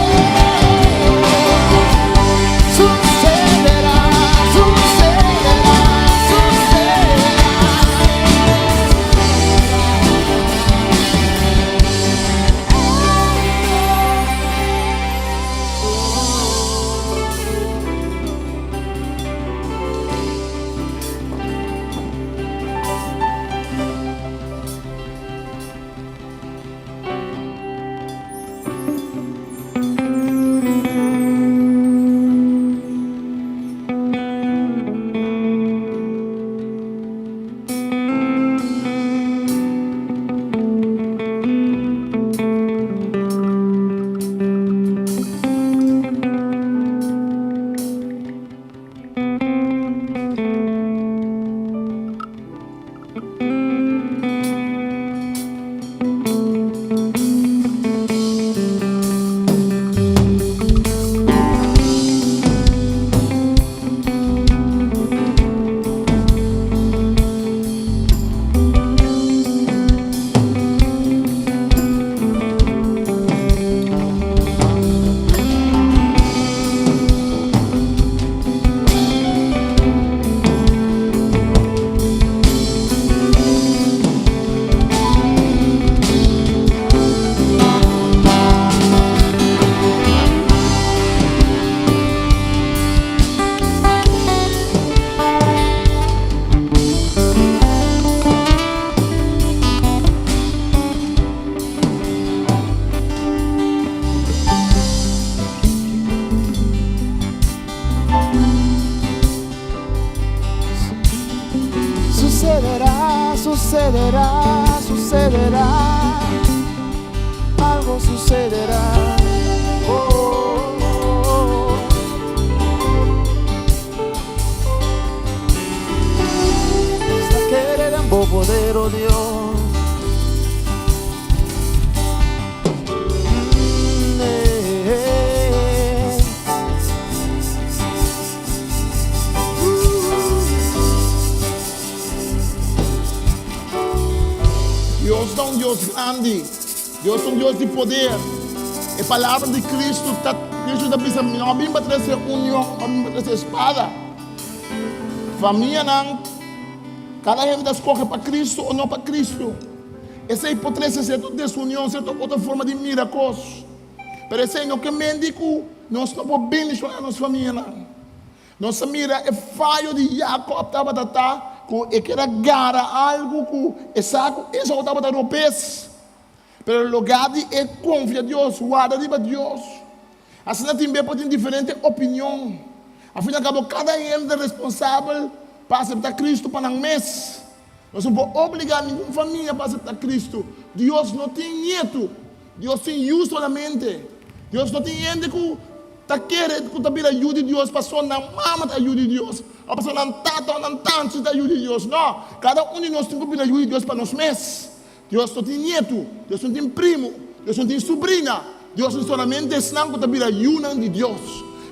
[SPEAKER 6] Oh, sucederá, sucederá, sucederá. Sucederá, sucederá, sucederá. Algo sucederá. Oh, oh, oh. Nos ta kere den bo poder, oh Dios. Mm, eh.
[SPEAKER 4] Dios ta un Dios grandi. Dios ta un Dios di poder. E palabra di Cristo ta Cristo ta bisa mi no a bin pa trese union, a bin pa trese spada. Famianan, kada hende ta skohe pa Cristo o no pa Cristo. Esei por trese sierto desunion, sierto otro forma di mira kos. Pero esei no ke men di ku nos no por bendishoná nos famianan. Nos a mira e fayo di Jacob tabata ta ku e ker a gara algu ku e sa ku Esau tabata robes. Pero lugá di e konfia Dios, warda riba Dios. Asina tin be por tin diferente opinion. Al fin y al kabo kada hende ta responsabel pa aseptá Kristu pa nan mes. Nos no por obligá ningun famia pa aseptá Kristu. Dios no tin nietu. Dios tin yu solamente. Dios no tin hende ku ta kere ku ta bira yu di Dios pasobra nan mama ta yu di Dios òf pasobra nan tata òf nan tanchi ta yu di Dios. No, kada un di nos tin ku bira yu di Dios pa nos mes. Dios no tin nietu, Dios no tin primu, Dios no tin subrina. Dios tin solamente esnan ku ta bira yunan di Dios.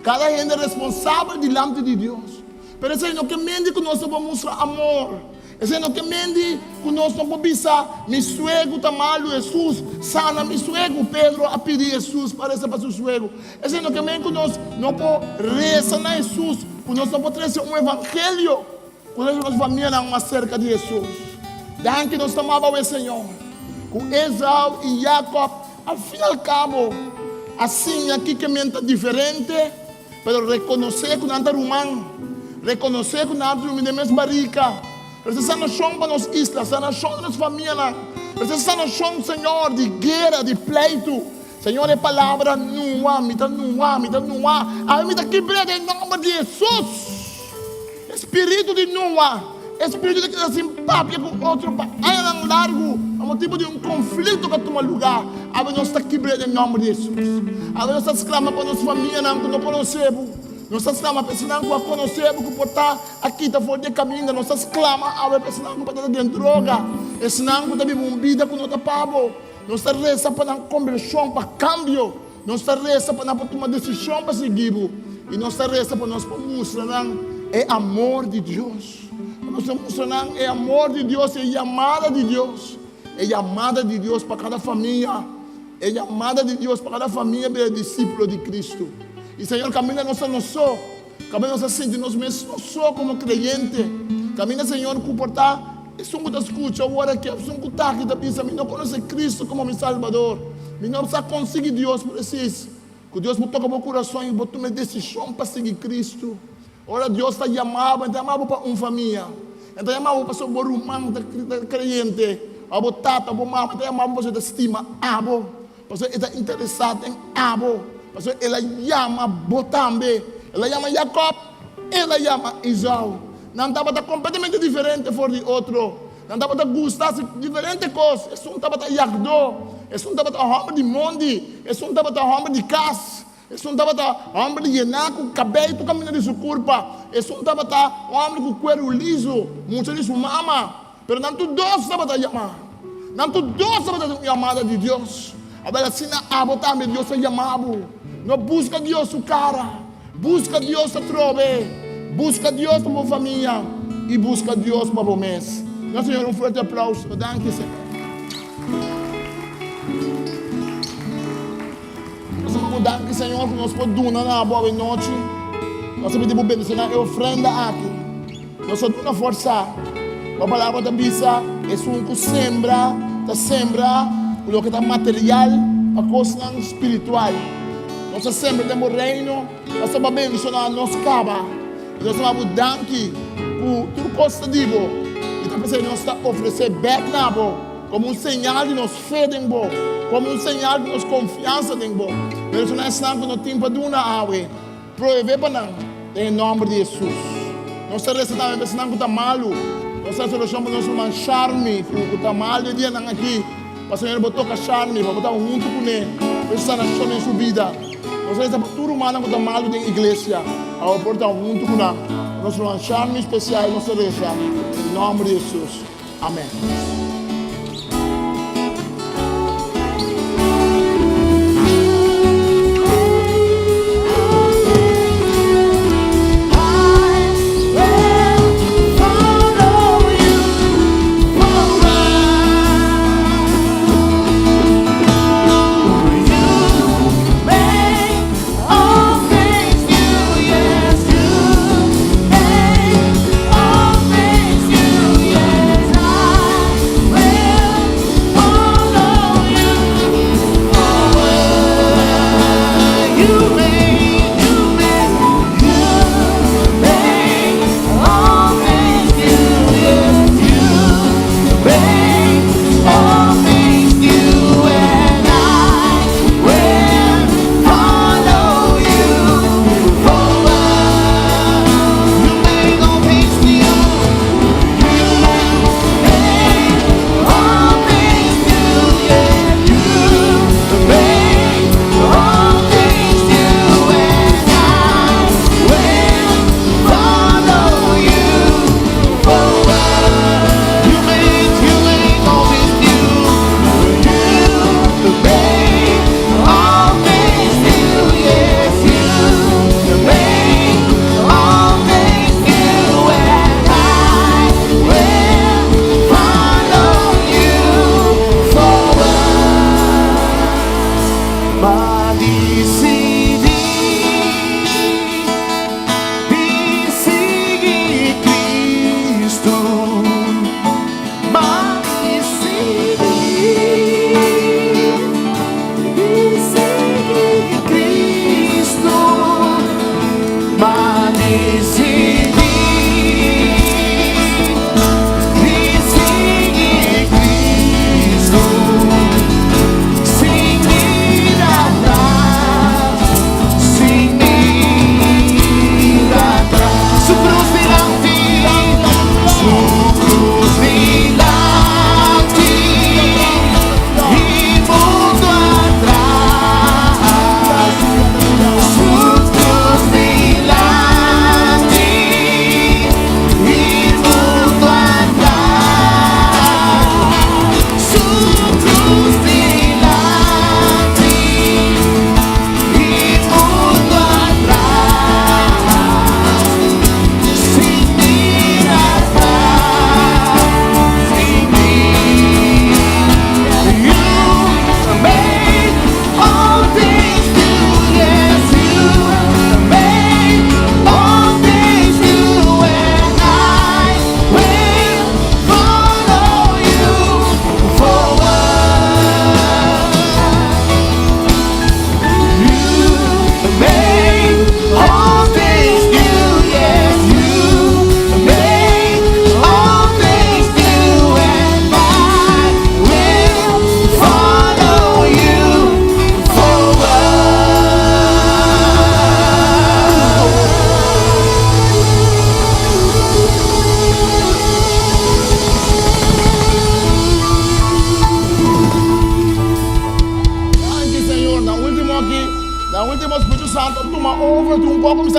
[SPEAKER 4] Kada hende responsabel dilanti di Dios. Pero esei no ke mende ku nos no por mustra amor. Esei no ke mende ku nos no por bisa, Mi suegu ta malu, Hesus, sana mi suegu. Pedro a pidi Hesus pa resa pa su suegu. Esei no ke mende ku nos no por resa na Hesus, ku nos no por trese un evangelio ku trese nos famianan mas serka di Hesus. Danki nos ta maba awe, Señor, ku Esau i Jakob al fin al kabo a siña kiko men ta diferente. Pero rekonosé ku nan ta ruman, rekonosé ku nan a drumi den mes barika. Pero ta sanashon pa nos isla, sanashon di nos famianan. Pero ta sanashon, Señor, di guera, di pleitu. Señor, e palabra nua, mi ta nua, mi ta nua. Awe mi ta kibr'é den nòmber di Hesus. E spiritu di nua, e spiritu di keda sin papia ku otro pa añanan largu pa motibu di un konflikto ku a tuma lugá, awe nos ta kibr'é den nòmber di Hesus. Awe nos ta sklama pa nos famianan ku no konosé bo. Nos ta sklama pa esnan ku a konosé bo ku por ta a kita for di e kaminda. Nos ta sklama awe pa esnan ku por ta den droga, esnan ku ta biba un bida ku no ta pa bo. Nos ta resa pa nan kombershon, pa kambio. Nos ta resa pa nan por tuma desishon pa sigui bo, i nos ta resa pa nos por mustra nan e amor di Dios. Pa nos por mustra nan e amor di Dios, e yamada di Dios, e yamada di Dios pa kada famia, e yamada di Dios pa kada famia bira disípulo di Kristu. I Señor, kaminda nos ta nos so, kaminda nos ta sinti nos mes nos so komo kreyente, kaminda Señor ku por ta Esun ku ta skucha awor aki òf esun ku ta aki ta bisa, Mi no konosé Kristu komo mi Salbador. Mi no sa kon sigui Dios presis. Ku Dios por toka bo kurason i bo tuma e desishon pa sigui Kristu. Ora Dios ta yama bo, E ta yama bo pa un famia. E ta yama bo pasobra bo ruman ta kreyente, òf bo tata òf bo mama. E ta yama bo pasobra e ta stima abo, pasobra e ta interesá den abo, pasobra el a yama bo tambe. El a yama Jakòb. El a yama Esau. Nan tabata kompletamente diferente for di otro. Nan tabata gusta hasi diferente kos. Esun tabata yagdó, esun tabata hòmber di mondi, esun tabata hòmber di kas, esun tabata hòmber di yená ku kabei tur kaminda di su kurpa, esun tabata hòmber ku kueru lizu, mucha di su mama. Pero nan tur dos tabata yamá. Nan tur dos tabata den un yamada di Dios. Awel asina abo tambe Dios a yamá bo. No buska Dios su kara. Buska Dios atrobe. Buska Dios pa bo famia i buska Dios pa bo mes. Duna Señor un fuerte aplauso. Danki Señor. Nos ta ku danki Señor ku nos por duna na bo awe nochi. Nos ta pidi bo bendiciona e ofrenda aki. Nos ta duna forsa. Bo palabra ta bisa, esun ku sembra ta sembra ku loke ta material pa kosnan spiritual. Nos ta sembra den bo reino pasobra bo a bendiciona nos kaba. I nos ta manda bo danki ku tur kos ta di bo. I ta p'esei nos ta ofrece bek na bo. Komo un señal di nos fe den bo, komo un señal di nos konfiansa den bo. Bendishoná esnan ku no tin pa duna awe. Proveé pa nan, den e nòmber di Hesus. Nos ta resa tambe pa esnan ku ta malu. Nos ta hasi orashon pa nos ruman Sharmi, ku ta malu e dianan akí. Pa Señor bo toka Sharmi, pa bo ta huntu kuné, pa e sanashon den su bida. Nos ta resa pa tur rumannan ku ta malu den iglesia, pa bo por ta huntu ku nan. Pa nos ruman Sharmi spesial nos ta resa, den nòmber di Hesus. Amen.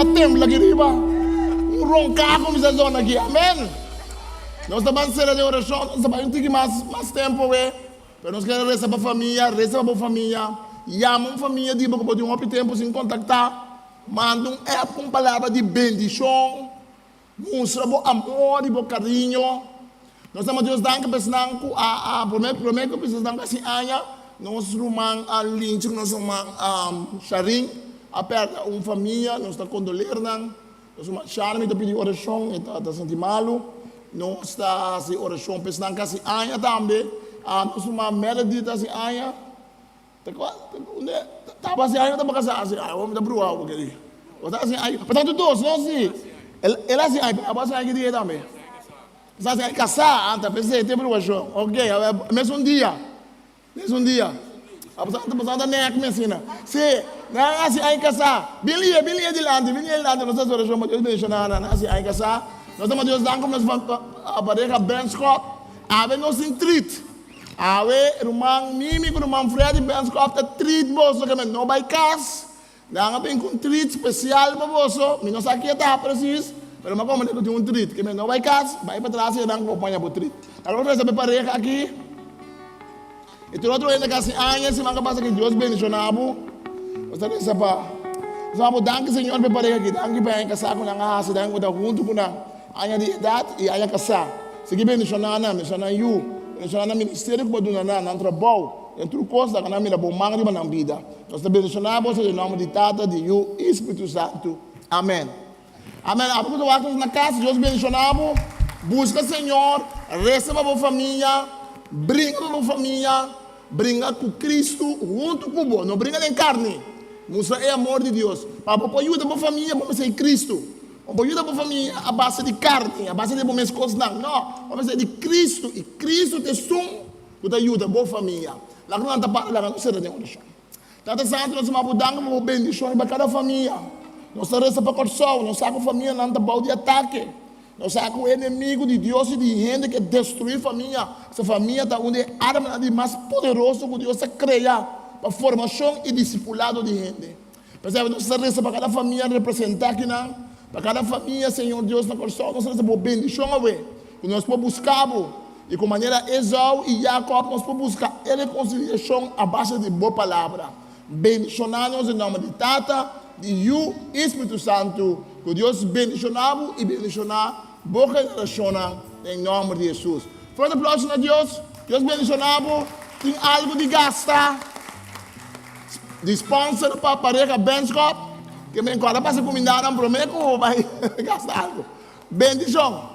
[SPEAKER 4] shelu a tembla aki riba. Un ronká kuminsá zona aki. Amèn. Nos ta ban sera den orashon. Nos ta bai un tiki mas mas tempu awe. Pero nos kere resa pa famia, resa pa bo famia. Yama un famia di bo ku bo tin hopi tempu sin kontaktá. Manda un app ku un palabra di bendishon. Mustra bo amor i bo kariño. Nos ta manda Dios danki pa esnan ku a a promé promé ku bisa esnan ku hasi aña nos ruman a Linchi ku nos ruman Sharin a pèrdè un famia. Nos ta kondoler nan. Nos ruman Sharmi ta pidi orashon e ta ta sinti malu. Nos ta hasi orashon pa esnan ku hasi aña tambe. Nos ruman Melody ta hasi aña. Ta kua unda taba hasi aña o taba kasá hasi aña? Bo mi ta bruha bo keri. Bo ta hasi aña, pa tantu dos no si. El el hasi aña pero abo hasi aña ki dia tambe? Bo hasi aña kasá anta p'esei te bruhashon. Ok, mesun dia, mesun dia. Abo sa bo sa ta nèk mi asina. Si, nan hasi aña kasá. Bin lia, bin lia dilanti, bin lia dilanti nos ta hasi orashon pa Dios bendishoná nan. Nan hasi aña kasá. Nos ta manda Dios danki pa nos pareha Ben Scott. Awe nos tin trit. Awe ruman Mimi ku ruman Freddy Benskop ta treat boso ke men no bai kas. Nan a bin ku un treat spesial pa boso. Mi no sa ke ta presis, pero mi a komprende ku tin un treat. Ke men no bai kas, bai patras i nan ku bo paña bo treat. Nan lo resa pa e pareha aki. I tur otro hende ku hasi aña siman ku a pasa ke Dios bendishona bo. Nos ta resa pa nos ta bo danki Señor pa e pareha aki. Danki pa e aña kasá ku nan a hasi, danki ku bo ta huntu ku nan. Aña di edat i aña kasá. Sigui bendishoná nan, bendishoná nan yu, bendishoná nan ministerio ku bo a duna nan, nan trabou, den tur kos laga nan mira bo man riba nan bida. Nos ta bendishoná boso den nòmber di Tata, di Yu i Spiritu Santu. Amèn. Amèn. Abo ku ta wak nos na kas, Dios bendishoná bo. Buska Señor, resa pa bo famia, bringa pa bo famia, bringa ku Kristu huntu ku bo. No bringa den karni. Mustra e amor di Dios. Pa bo por yuda bo famia, bo mester Kristu. No por yuda bo famia a base di karni, a base di bo mes kosnan. No, bo mester di Kristu, i Kristu ta esun ku ta yuda bo famia. Laga nos ta para, laga nos sera den orashon. Tata Santu, nos ta manda bo danki pa bo bendishon riba kada famia. Nos ta resa pa Kòrsou, nos sa ku famianan ta bou di atake. Nos sa ku e enemigu di Dios i di hende ke destruí famia. Pasobra famia ta un di e armanan di mas poderoso ku Dios a krea pa formashon i disipulado di hende. P'esei nos ta resa pa kada famia representá akinan, pa kada famia, Señor Dios, na Kòrsou. Nos ta resa pa bo bendishon awe, ku nos por buska bo, i ku manera Esau i Jakòb nos por buska e rekonsiliashon a base di bo palabra. Bendishoná nos den nòmber di Tata, di Yu i Spiritu Santu. Ku Dios bendishoná bo i bendishoná bo generashonnan den nòmber di Hesus. Fuerte aplauso na Dios. Dios bendishoná bo. Tin algu di gasta? Di sponsor pa pareha Benschop ke men kòrda pasa kumindanan promé ku bo bai gasta algu. Bendishon!